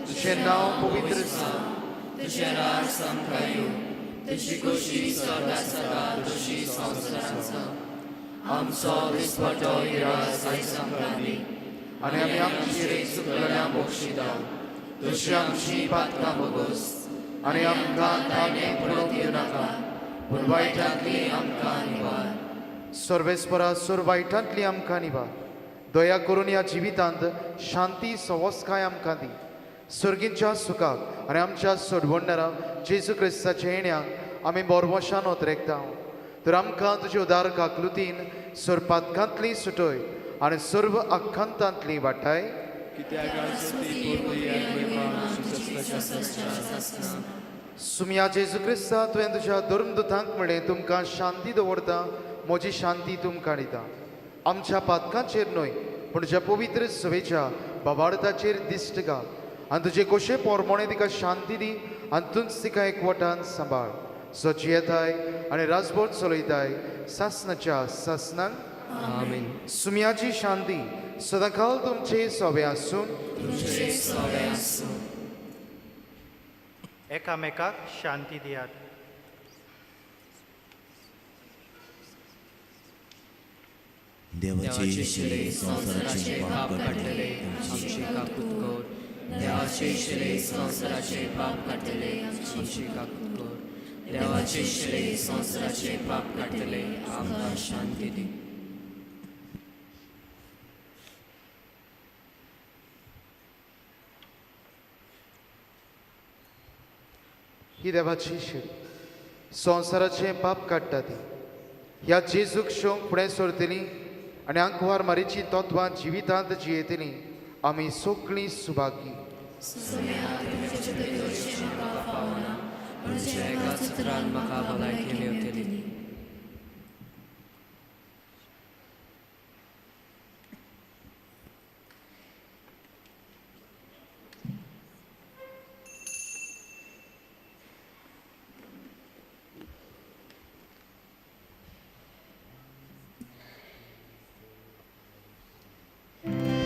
तुजें नांव पवित्र जावं, तुजें राज आमकां येवं, तुजी खोशी स्वर्गांत जाता तशी संवसारांत जावं. आमचो दिसपटो इरास आयज आमकां दी आनी आमी आमची चुकलण्या बक्षिता तशी आमची पातकां भोगोस आनी आमकां ताणें पडूंक दिवनाका, पूण वायटांतली आमकां निवार. सर्वेस्परा सोर वायटांतली आमकां निवार. दया करून ह्या जिवितांत शांती सवस्काय आमकां दी. सर्गींच्या सुखाक आनी आमच्या सोडवणदारा जेजू क्रिस्ताच्या येण्याक आमी बोरवशान ओतरेकता. तर आमकां तुजे उदार काकलुतीन सर्पातकांतली सुटय आनी सर्व आखांतांतली वाटाय. सुमया जेजू क्रिस्ता, तुवें तुज्या धर्मदुतांक म्हणलें, तुमकां शांती दवरता, म्हजी शांती तुमकां दिता. आमच्या पातकांचेर न्हय पूण तुज्या पवित्र सभेच्या बाबार्थाचेर दिश्ट घाल आनी तुजे कोशे पोरमोणे तिका शांती दी आनी तूंच तिका एकवटान सांबाळ. सो जियेताय आनी राजभर चलयताय सासनाच्या सासनाक. आमेन. सुमयाची शांती सदांकाल तुमचे सोबे आसूं. एकामेकाक शांती दियात. देवाचे शिले संवसाराचे पाप काडटले आमची काकूत कर. देवाचे शिले संवसाराचे पाप काडटले आमची काकूत कर. देवाचे शिले संवसाराचे पाप काडटले आमकां शांती दी. ही देवाची शेळी संवसाराचें पाप काडटा ती ह्या जेजूक शोंक फुडें सरतली आनी आंकवार मारीची तत्वां जिवितांत जियेतली आमी सगळीं सुभागी. म्हाका भलायकी मेवतली. Amen.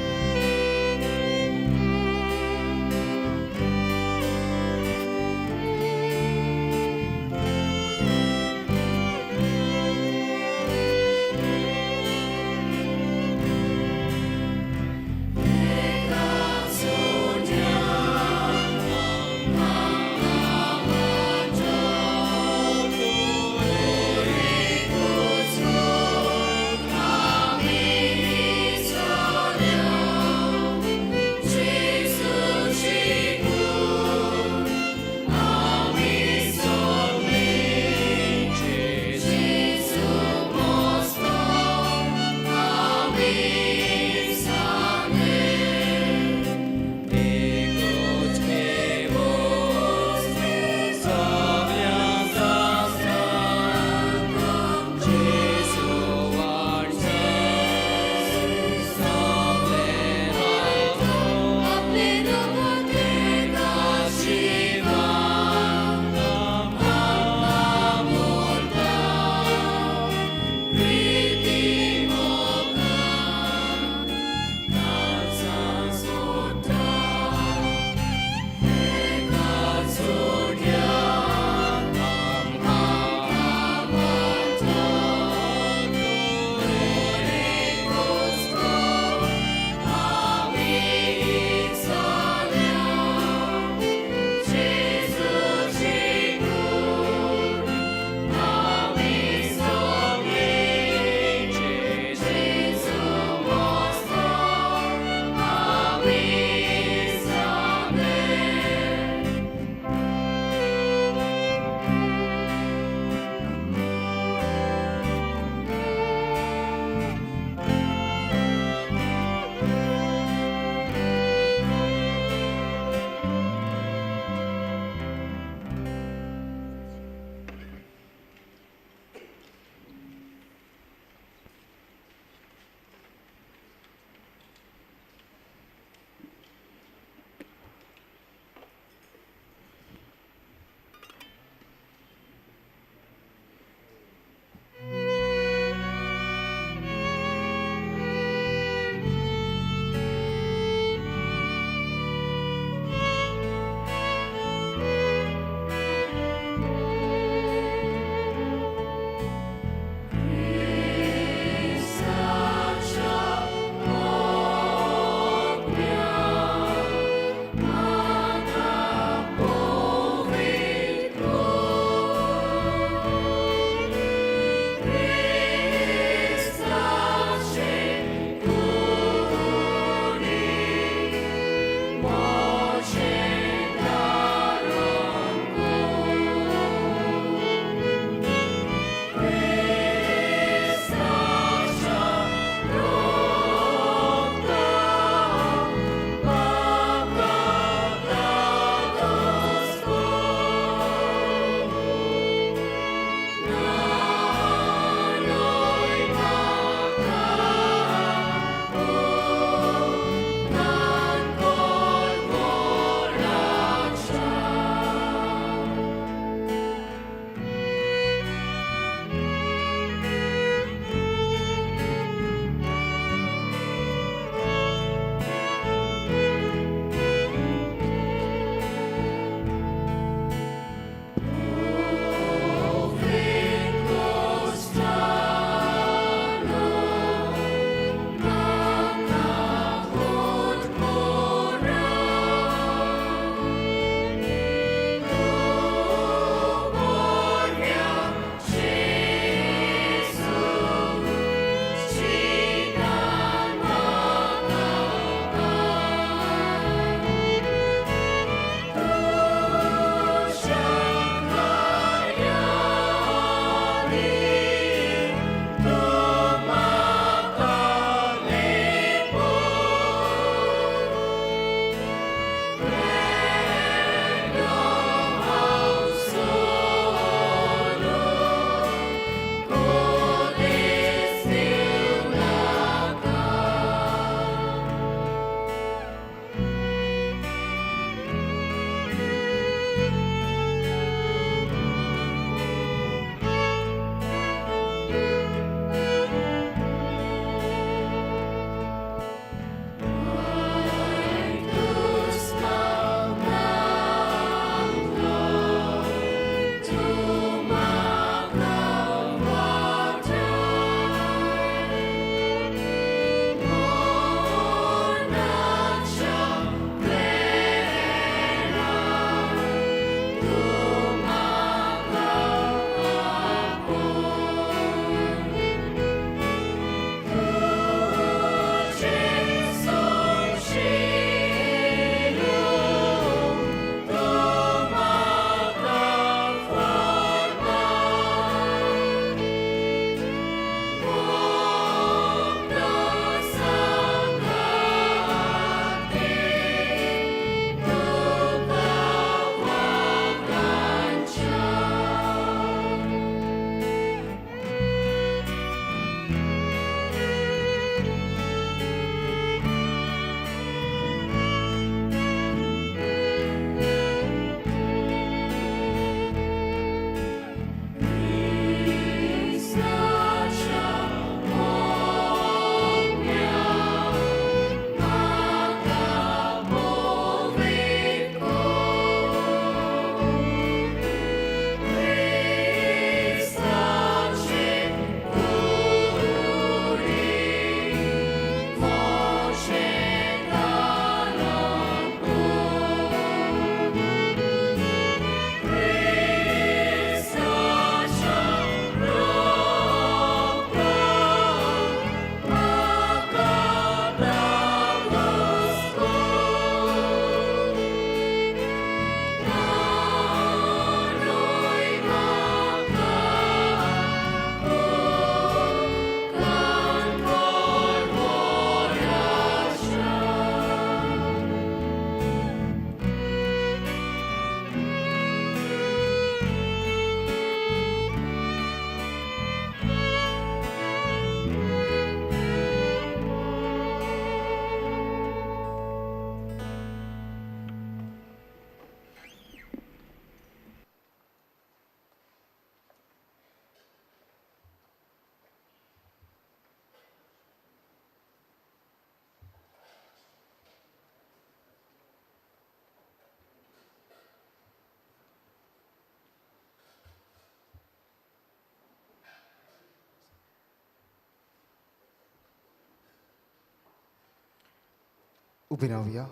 उबी रावया.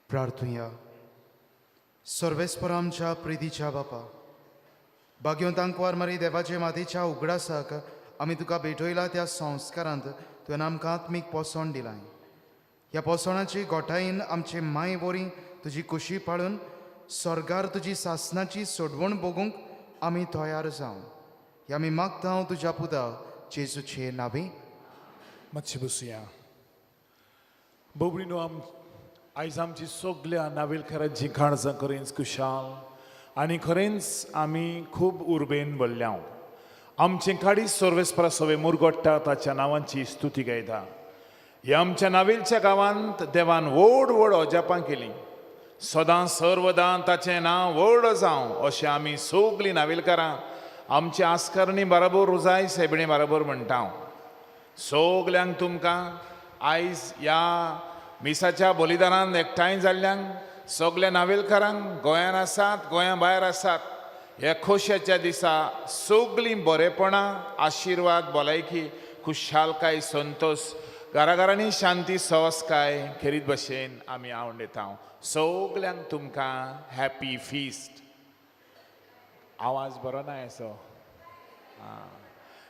प्रार्थुया. सर्वेस्पर आमच्या प्रितीच्या बापा, भाग्यवंत आंकवार मारी देवाचे मातेच्या उगडासाक आमी तुका भेटयला त्या संस्कारांत तुवें आमकां आत्मीक पोसण दिलाय. ह्या पोसणाची गोठायेन आमचे माय वरी तुजी कुशी पाळून स्वर्गार तुजी सासनाची सोडवण भोगूंक आमी तयार जावं हे आमी मागता तुज्या पुता जेजूचे नावे. मातशें बसुया. बोबडीनो, आम आयज आमची सगल्या नावेलकारांची काळजां खरेंच खुशाल आनी खरेंच आमी खूब उर्बेन भरल्या. आमचें काळीज सर्वेस्परा सवे मुरगोट्टा ताच्या नांवांची स्तुती गायता. ह्या आमच्या नावेलच्या गांवांत देवान व्हड व्हड अजापां केलीं. सदां सर्वदां ताचें नांव व्हड जावं अशें आमी सगलीं नावेलकारां आमच्या आस्करणी बराबर रोजाय सायबिणी बराबर म्हणटा. सगल्यांक तुमकां आयज ह्या मिसाच्या बलिदानान एकठांय जाल्ल्यांक सगल्या नावेलकारांक गोंयान आसात गोंया भायर आसात ह्या खोशयेच्या दिसा सगलीं बरेपणां आशिर्वाद भलायकी खुशालकाय संतोश घराघरांनी शांती सवसकाय खेरीत भशेन आमी आवडटा. सगल्यांक तुमकां हॅपी फिस्ट. आवाज बरो ना असो.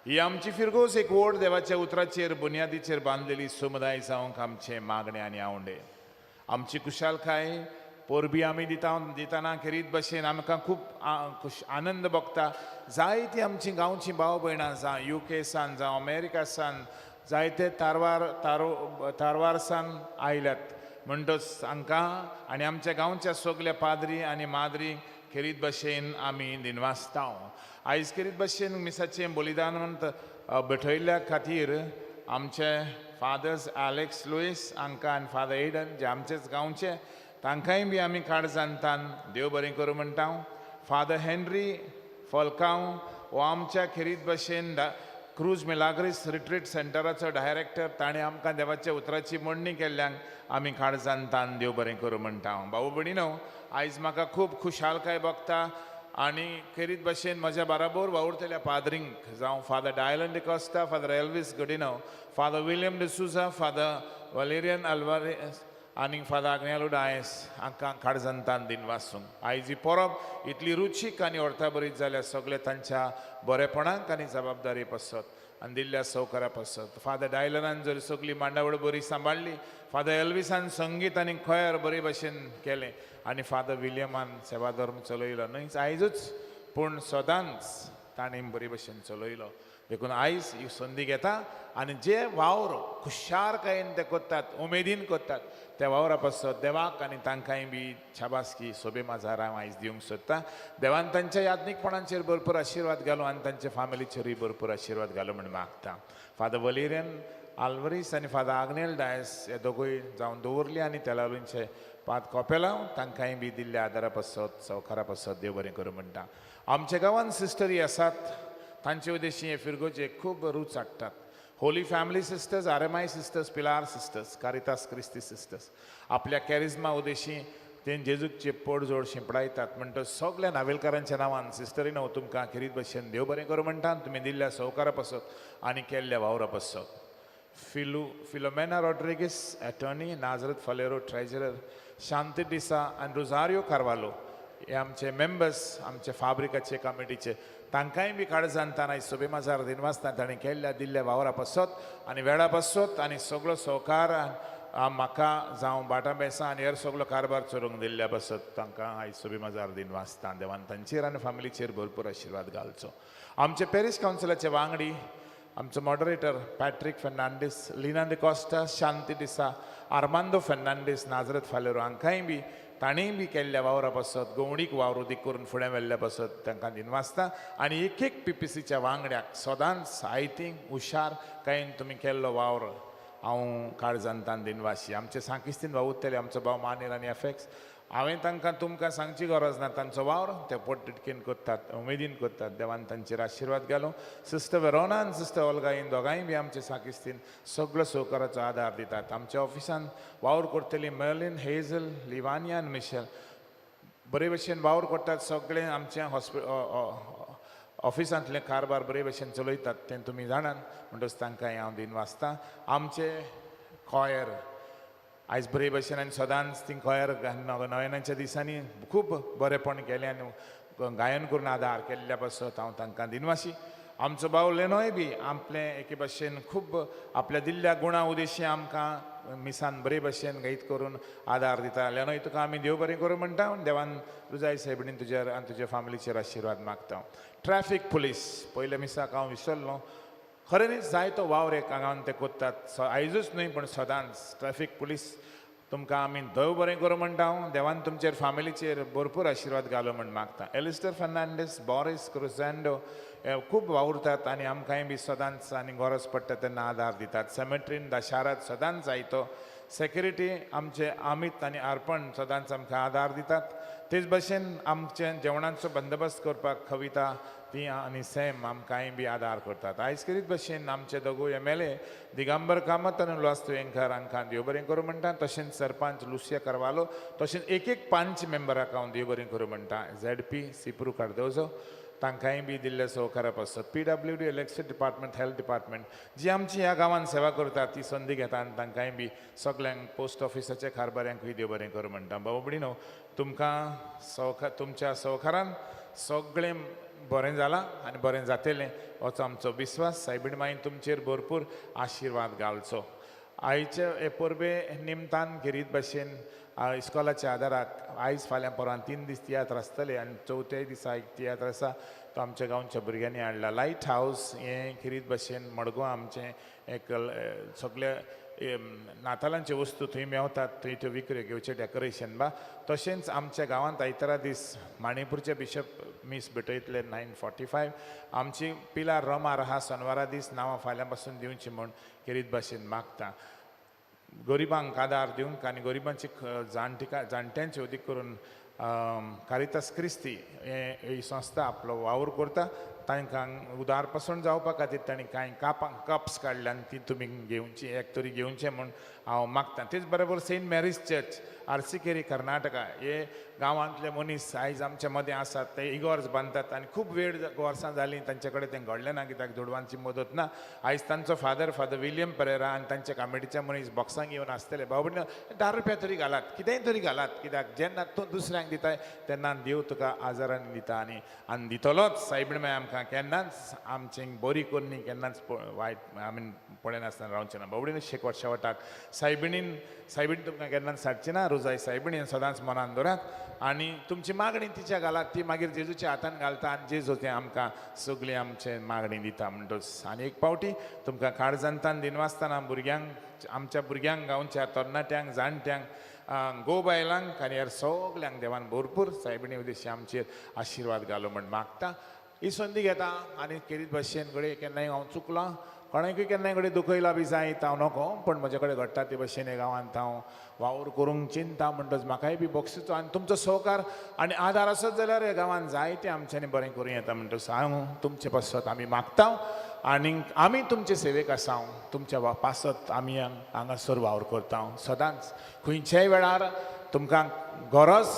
ही आमची फिरगोज एक व्हड देवाच्या उतराचेर बुन्यादीचेर बांदलेली समुदाय जावंक आमचें मागणें आनी आवंडे. आमची खुशालकाय परबी आमी दिता दितना खेरीत भशेन आमकां खूब आनंद भोगता. जायतीं आमची गांवची भाव भयणां जावं युके सान जावं अमेरिका सान जायते तारवार सान आयल्यात म्हणटच हांकां आनी आमच्या गांवच्या सगल्या पाद्री आनी माद्री खेरीत भशेन आमी दिनवासता. आयज खेरीत भशेन मिसाचें बलिदान भेटयल्ल्या खातीर आमचे फादर्स एलेक्स लुईस हांकां आनी फादर एडन जे आमचेच गांवचे तांकांय बी आमी काळजांतान देव बरें करूं म्हणटा. फादर हेनरी फलकांव हो आमच्या खेरीत भशेन क्रूज मिलाग्रीस रिट्रीट सेंटराचो डायरेक्टर ताणें आमकां देवाच्या उतराची मांडणी केल्ल्यान आमी काळजांतान देव बरें करूं म्हणटा. भाऊ भयणीनो, आयज म्हाका खूब खुशालकाय भोगता आनी खेरीत भशेन म्हज्या बराबर वावुरतल्या पाद्रींक जावं Father Dylan D'Costa, Father Elvis Godinho, Father William D'Souza, Father Valerian Alvares आनी फादर आग्नेलो डायस हांकां काळजांतान दिनवासूंक. आयज ही परब इतली रुचीक आनी अर्थाभरीत जाल्यार सगळे तांच्या बरेपणाक आनी जबाबदारी पासत आनी दिल्ल्या सवकारा पासत. फादर डायलरान जर सगळी मांडावळ बरी सांबाळ्ळी, फादर एल्विसान संगीत आनी खयर बरे भशेन केलें आनी फादर विलियमान सेवाधर्म चलयलो. न्हय आयजूच पूण सदांच ताणें बरे भशेन चलयलो. देखून आयज ही संदी घेता आनी जे वावर खुशारकायेन ते करतात, उमेदीन करतात, त्या वावरा पासत देवाक आनी तांकांय बी शाबासकी सोबे माजार हांव आयज दिवंक सोदता. देवान तांच्या याज्ञीकपणाचेर भरपूर आशिर्वाद घालो आनी तांच्या फामिलीचेरूय भरपूर आशिर्वाद घालो म्हूण मागता. फादर वलेरियन आल्वरीस आनी फादर आग्नेल डायस हे दोगूय जावन दवरली आनी तेलालूंचे पात कोपेलांव तांकांय बी दिल्ल्या आदारा पासत सवकारा पासत देव बरें करूं म्हणटा. आमच्या गांवांत सिस्टरी आसात, तांचे उद्देशी हे फिरगोजे खूब रूच हाडटात. Holy Family Sisters, RMI Sisters, Pilar Sisters, Caritas Christi Sisters आपल्या कॅरिज्मा उद्देशी ते जेजूचे पडजोड शिंपडायतात. म्हणटच सगल्या नावेलकारांच्या नांवान सिस्टरीनो तुमकां खेरीत भशेन देव बरें करूं म्हणटा तुमी दिल्ल्या सवकारा पासत आनी केल्ल्या वावरा पासत. Philomena Rodrigues attorney, Nazareth Faleiro treasurer, Shanti D'Sa आनी रोजारियो कार्वालो हे आमचे मेंबर्स आमचे फाब्रिकाचे कमिटीचे, तांकांय बी काळजान आयज सोबे माजार दिनवासता ताणें केल्ल्या दिल्ल्या वावरा पासत आनी वेळा पासत आनी सगळो सहकार म्हाका जावं बाटा बेसां आनी हेर सगळो कारभार चलोवंक दिल्ल्या पासत तांकां आयज सोबे माजार दिनवासता. देवान तांचेर आनी फामिलीचेर भरपूर आशिर्वाद घालचो. आमचे पॅरीस कावन्सिलाचे वांगडी आमचो moderator Patrick Fernandes, Lina D'Costa, Shanti D'Sa, Armando Fernandes, Nazareth Faleiro हांकांय बी ताणेंय बी केल्ल्या वावरा पासत गोवणीक वावर उदीक करून फुडें व्हेल्ल्या पासत तांकां दिनवासता. आनी एक एक पीपीसीच्या वांगड्याक सदांच आयतींक हुशार कांय तुमी केल्लो वावर हांव काळजांतान दिनवासी. आमचे सांकिस्तीन वावुरतले आमचो भाव मानेर आनी एफेक्स, हांवें तांकां तुमकां सांगची गरज ना, तांचो वावर ते पोटतिडकीन करतात, उमेदीन करतात. देवान तांचेर आशिर्वाद घालूं. सिस्टर वेरोना आनी सिस्टर ओल्गा हीं दोगांय बी आमचे साकिस्तीन सगळो सहकाराचो आदार दितात. आमच्या ऑफिसान वावर करतली मेर्लिन, हेझल, लिवानिया आनी मिशेल बरे भशेन वावर करतात. सगळे आमच्या ऑफिसांतले कारभार बरे भशेन चलयतात तें तुमी जाणात, म्हणटच तांकां हांव दिनवासता. आमचे कॉयर आयज बरे भशेन आनी सदांच ती कॉयर नव्याच्या दिसांनी खूब बरेपण केलें आनी गायन करून आदार केल्ल्या पासत हांव तांकां दिनवासी. आमचो भाव लेनोय बी आपलें एके भशेन खूब आपल्या दिल्ल्या गुणा उद्देशी आमकां मिसान बरे भशेन गायत करून आदार दिता. लेनोय तुका आमी देव बरें करूं म्हणटा. देवान तुज्या सायबिणीन तुजेर आनी तुज्या फामिलीचेर आशिर्वाद मागता. ट्रॅफीक पुलीस पयल्या मिसाक हांव विसरलो, खरें जायतो वावर एक हांगान ते करतात, आयजूच न्हय पण सदांच. ट्रॅफीक पुलीस तुमकां आमी देव बरें करूं म्हणटा हांव. देवान तुमचेर फामिलीचेर भरपूर आशिर्वाद घालो म्हण मागता. एलिस्टर फर्नांडीस, बॉरीस क्रुझांडो खूब वावुरतात आनी आमकांय बी सदांच आनी गरज पडटा तेन्ना आदार दितात. सेमेट्रीन दशारात सदांच जायतो सेक्युरिटी आमचे अमीत आनी अर्पण सदांच आमकां आदार दितात. तेच भशेन आमचे जेवणाचो बंदोबस्त करपाक कविता ती आनी सॅम आमकांय बी आदार करतात. आयज करीत भशेन आमचे दोगूय MLA Digambar Kamat आनी उल्हास तुयेंकार हांकां देव बरें करूं म्हणटा. तशेंच सरपंच लुसिया कार्वालो, तशेंच एक एक 5 मेंबराक हांव देव बरें करूं म्हणटा. ZP Sipru Cardozo तांकांय बी दिल्ल्या सहकारा पासत. PWD, electric department, health department जी आमची ह्या गांवांत सेवा करतात ती संदी घेता आनी तांकांय बी सगल्यांक पोस्ट ऑफिसाच्या कारभाऱ्यांकूय देव बरें करूं म्हणटा. बाबा भयणीनो, तुमकां तुमच्या सहकारान सगळें बरें जालां आनी बरें जातलें होच आमचो विस्वास. सायबीण माईन तुमचेर भरपूर आशिर्वाद घालचो. आयचे हे परबे निमतान खेरीत भशेन इस्कॉलाच्या आदाराक आयज फाल्यां परां 3 दीस तियात्र आसतले आनी चवथ्याय दिसा एक तियात्र आसा तो आमच्या गांवच्या भुरग्यांनी हाडला. लायट हावस हें खेरीत भशेन मडगांव आमचें एक सगळे नातालांच्यो वस्तू थंय मेवतात, थंय त्यो विकऱ्यो घेवच्यो डेकोरेशन बा. तशेंच आमच्या गांवांत आयतारा दीस माणिपूरचे बिशप मीस भेटयतले 9:45. आमची पिलार रोमार आहा सोनवारा दीस नांवां फाल्यां पासून दिवची म्हूण खेरीत भाशेन मागता. गरिबांक आदार दिवंक आनी गरिबांची जाणट्यांची अदीक करून कारितास क्रिस्ती ही संस्था आपलो वावर करता. तांकां उदार पसून जावपा खातीर तांणी कांय कापां कप्स काडल्या आनी ती तुमी घेवची, एक तरी घेवचें म्हूण हांव मागता. तेच बरोबर सेंट मॅरीज चर्च आरसीकेरी कर्नाटका हे गांवांतले मनीस आयज आमच्या मदें आसात, ते इगोर्ज बांदतात आनी खूब वेळ वर्सां जालीं तांचे कडेन तें घडलें ना कित्याक दुडवांची मदत ना. आयज तांचो फादर फादर विलियम परेरा आनी तांच्या कमिटीचे मनीस बॉक्सांक येवन आसतले. भाव भयणीनो 10 रुपया तरी घालात, कितेंय तरी घालात, कित्याक जेन्ना तूं दुसऱ्यांक दिताय तेन्ना देव तुका आजारान दिता आनी आनी दितलोच. सायबीण माय आमकां केन्नाच आमचें बरी करणी केन्नाच वायट आमी पळयनासतना रावचें ना. भाव भयणीनो शेवट शेवटाक सायबिणीन सायबीण तुमकां केन्नाच साटची ना. रोजाय सायबिणीन सदांच मनान दवरात आनी तुमची मागणी तिच्या घालात, ती मागीर जेजूच्या हातान घालता आनी जेजू तें आमकां सगळीं आमचे मागणी दिता. म्हणटच आनी एक पावटी तुमकां काळजांतान दिनवासतना भुरग्यांक, आमच्या भुरग्यांक, गांवच्या तरणाट्यांक, जाणट्यांक, गो बायलांक आनी हेर सगल्यांक देवान भरपूर सायबिणी उद्देशी आमचेर आशिर्वाद घालो म्हण मागता. ही संदी घेता आनी केरीत भशेन घडये केन्नाय हांव चुकलां, कोणाकूय केन्नाय कडेन दुखयला बी जायत हांव नको, पण म्हजे कडेन घडटा ते भशेन हे गांवांत हांव वावर करूंक चिंता म्हणटच म्हाकाय बी बक्षिचो आनी तुमचो सहकार आनी आदार आसत जाल्यार ह्या गांवांत जायते आमच्यांनी बरें करूं येता. म्हणटच हांव तुमचे पासत आमी मागता आनी आमी तुमचे सेवेक आसा, तुमच्या पासत आमी हांगासर वावर करता सदांच. खंयच्याय वेळार तुमकां गरज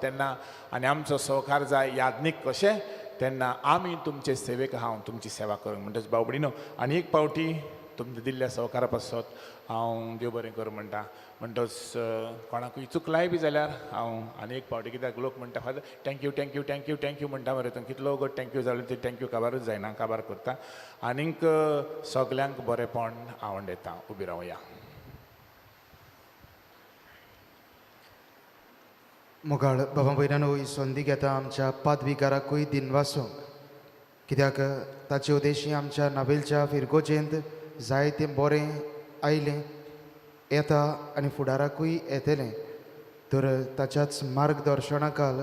तेन्ना आनी आमचो सहकार जाय याज्ञीक कशें तेन्ना आमी तुमचे सेवेक हांव तुमची सेवा करूंक. म्हणटच भाव भयणीनो आनी एक पावटी तुमच्या दिल्ल्या सहकारा पासत हांव देव बरें करूं म्हणटा. म्हणटच कोणाकूय चुकलाय बी जाल्यार हांव आनी एक पावटी, कित्याक लोक म्हणटा father thank you thank you thank you thank you म्हणटा मरे, तूं कितलो गो thank you जालो ते thank you काबारूच जायना, काबार करता. आनीक सगल्यांक बरेंपण आवडटा. उबी रावया. मोगाळ बाबा भयणानो ही संदी घेता आमच्या पादविकाराकूय दिनवासूंक, कित्याक ताचे उद्देशी आमच्या नावेलच्या फिरगोजेंत जायतें बरें आयलें येता आनी फुडाराकूय येतलें. तर ताच्याच मार्गदर्शनाखाल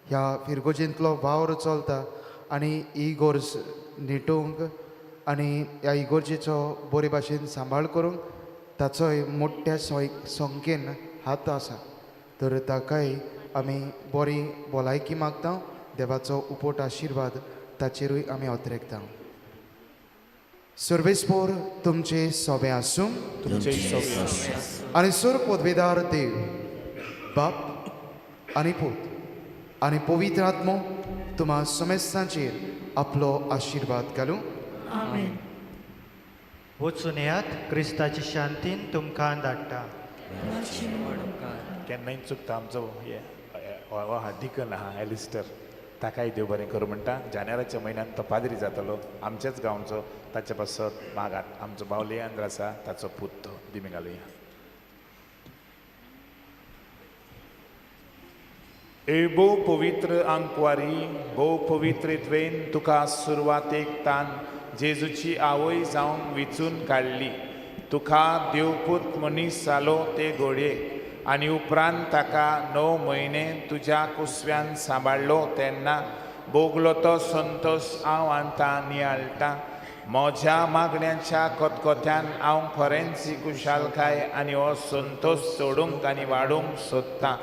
ह्या फिरगोजेंतलो वावर चलता आनी इगोर्ज निटोवंक आनी ह्या इगोर्जेचो बरे भाशेन सांबाळ करूंक ताचोय मोठ्या संख्येन हात आसा. तर ताकाय आमी बरी भलायकी मागता, देवाचो उपट आशिर्वाद ताचेरूय आमी अत्रेकता. सर्वेस्पोर तुमचे सोबे आसूं आनी सुर पदवेदार देव बाप आनी पूत आनी पवित्र आत्मो तुमा समेस्तांचेर आपलो आशिर्वाद घालूं. आमेन. वचून येयात, क्रिस्ताची शांतीन तुमकां धाडटा. केन्नाय चुकता आमचो हे आहा डिकन आहा एलिस्टर, ताकाय देव बरें करूं म्हणटा. जानेवाराच्या म्हयन्यान तो पाद्री जातलो आमच्याच गांवचो, ताचे पासत मागात. आमचो भाव लियांद्र आसा ताचो पूत तो. दिमी घालुया. ए भोव पवित्र आंकवारी, भोव पवित्र त्वेन तुका सुरवातेक तान जेजूची आवय जावन विचून काडली. तुका देवपूत मनीस जालो ते घोडये आनी उपरांत ताका 9 म्हयने तुज्या कुसव्यान सांबाळ्ळो तेन्ना भोगलो तो संतोश हांव आतां नियाळटा. म्हज्या मागण्यांच्या खतखत्यान हांव खरेंच ही खुशालकाय आनी हो संतोश चडूंक आनी वाडूंक सोदतां.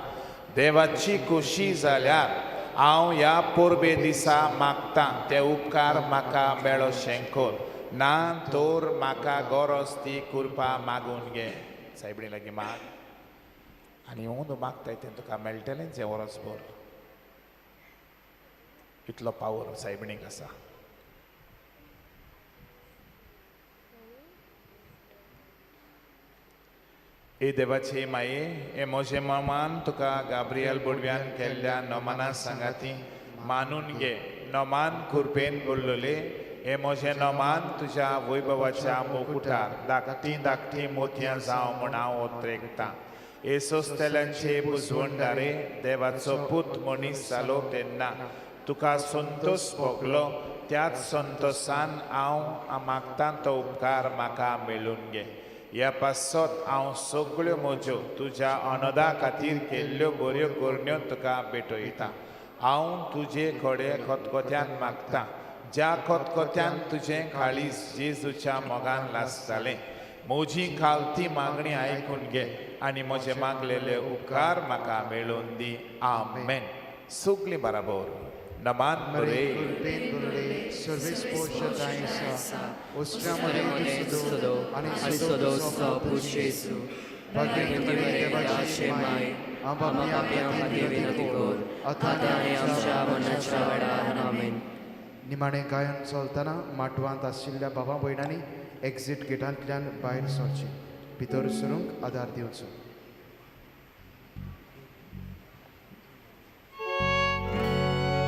देवाची खोशी जाल्यार हांव ह्या परबे दिसा मागतां ते उपकार म्हाका मेळोशें कर, ना तर म्हाका गरज ती कृपा मागून घे. सायबणी लागीं माग आनी अंदू मागताय तें तुका मेळटलेंच हें वरसभर. इतलो पावर सायबणीक आसा. ए देवाचे माये, हे म्हजें ममान तुका गाब्रियल बोडव्यान केल्ल्या नमाना सांगाती मानून घे. नमान कृपेन बोल्लोले हे म्हजें नमान तुज्या वैभवाच्या मुकुटार धाकटीं धाकटीं मोतयां जावं म्हूण हांव ओत्रेकतां. हे सोंसतल्यांचे बुजवणदारे, देवाचो पूत मनीस जालो तेन्ना तुका संतोश भोगलो, त्याच संतोशान हांव मागतां तो उपकार म्हाका मेळून घे. ह्या पासत हांव सगळ्यो म्हज्यो तुज्या अनदा खातीर केल्ल्यो बऱ्यो करण्यो तुका भेटयतां. हांव तुजे कडेन खतखत्यान मागतां, ज्या खतखत्यान तुजें काळीज जेजूच्या मोगान लासतालें, म्हजी खालती मागणी आयकून घे आनी म्हजे मागलेले उपकार म्हाका मेळोवन दी. आमेन. सगळीं बराबर नमान मरे मरे कृपेन भरले सर्वेस्पोर आसा उस्त्या तुजो मदें आनी आनी सदो सदो तुजो पूत जेजू भाग्यवंती मरे देवाची देवाचे माय माय आमकां आमकां पापयां खातीर विनंती कर आतां आतां आनी आमच्या मरणाच्या वेळार आमेन. निमाणें गायन चलतना माटवांत आशिल्ल्या बाबा भयणांनी एक्झीट गेटांतल्यान भायर सरचें, भितर सरूंक आदार दिवचो.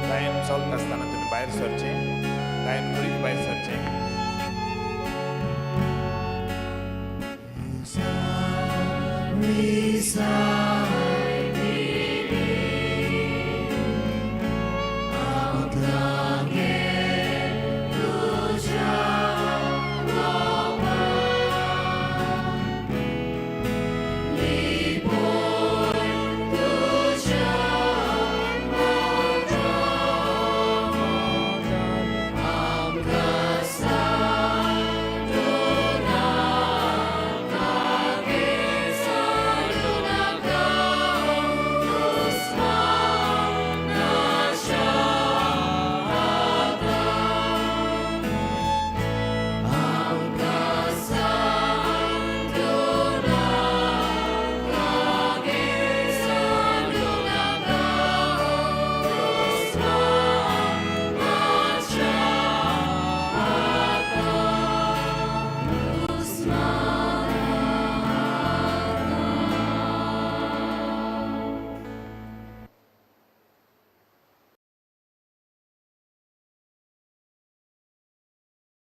गायन चलता आसतना तुमी भायर सरचें, गायन करीत भायर सरचें. Resign.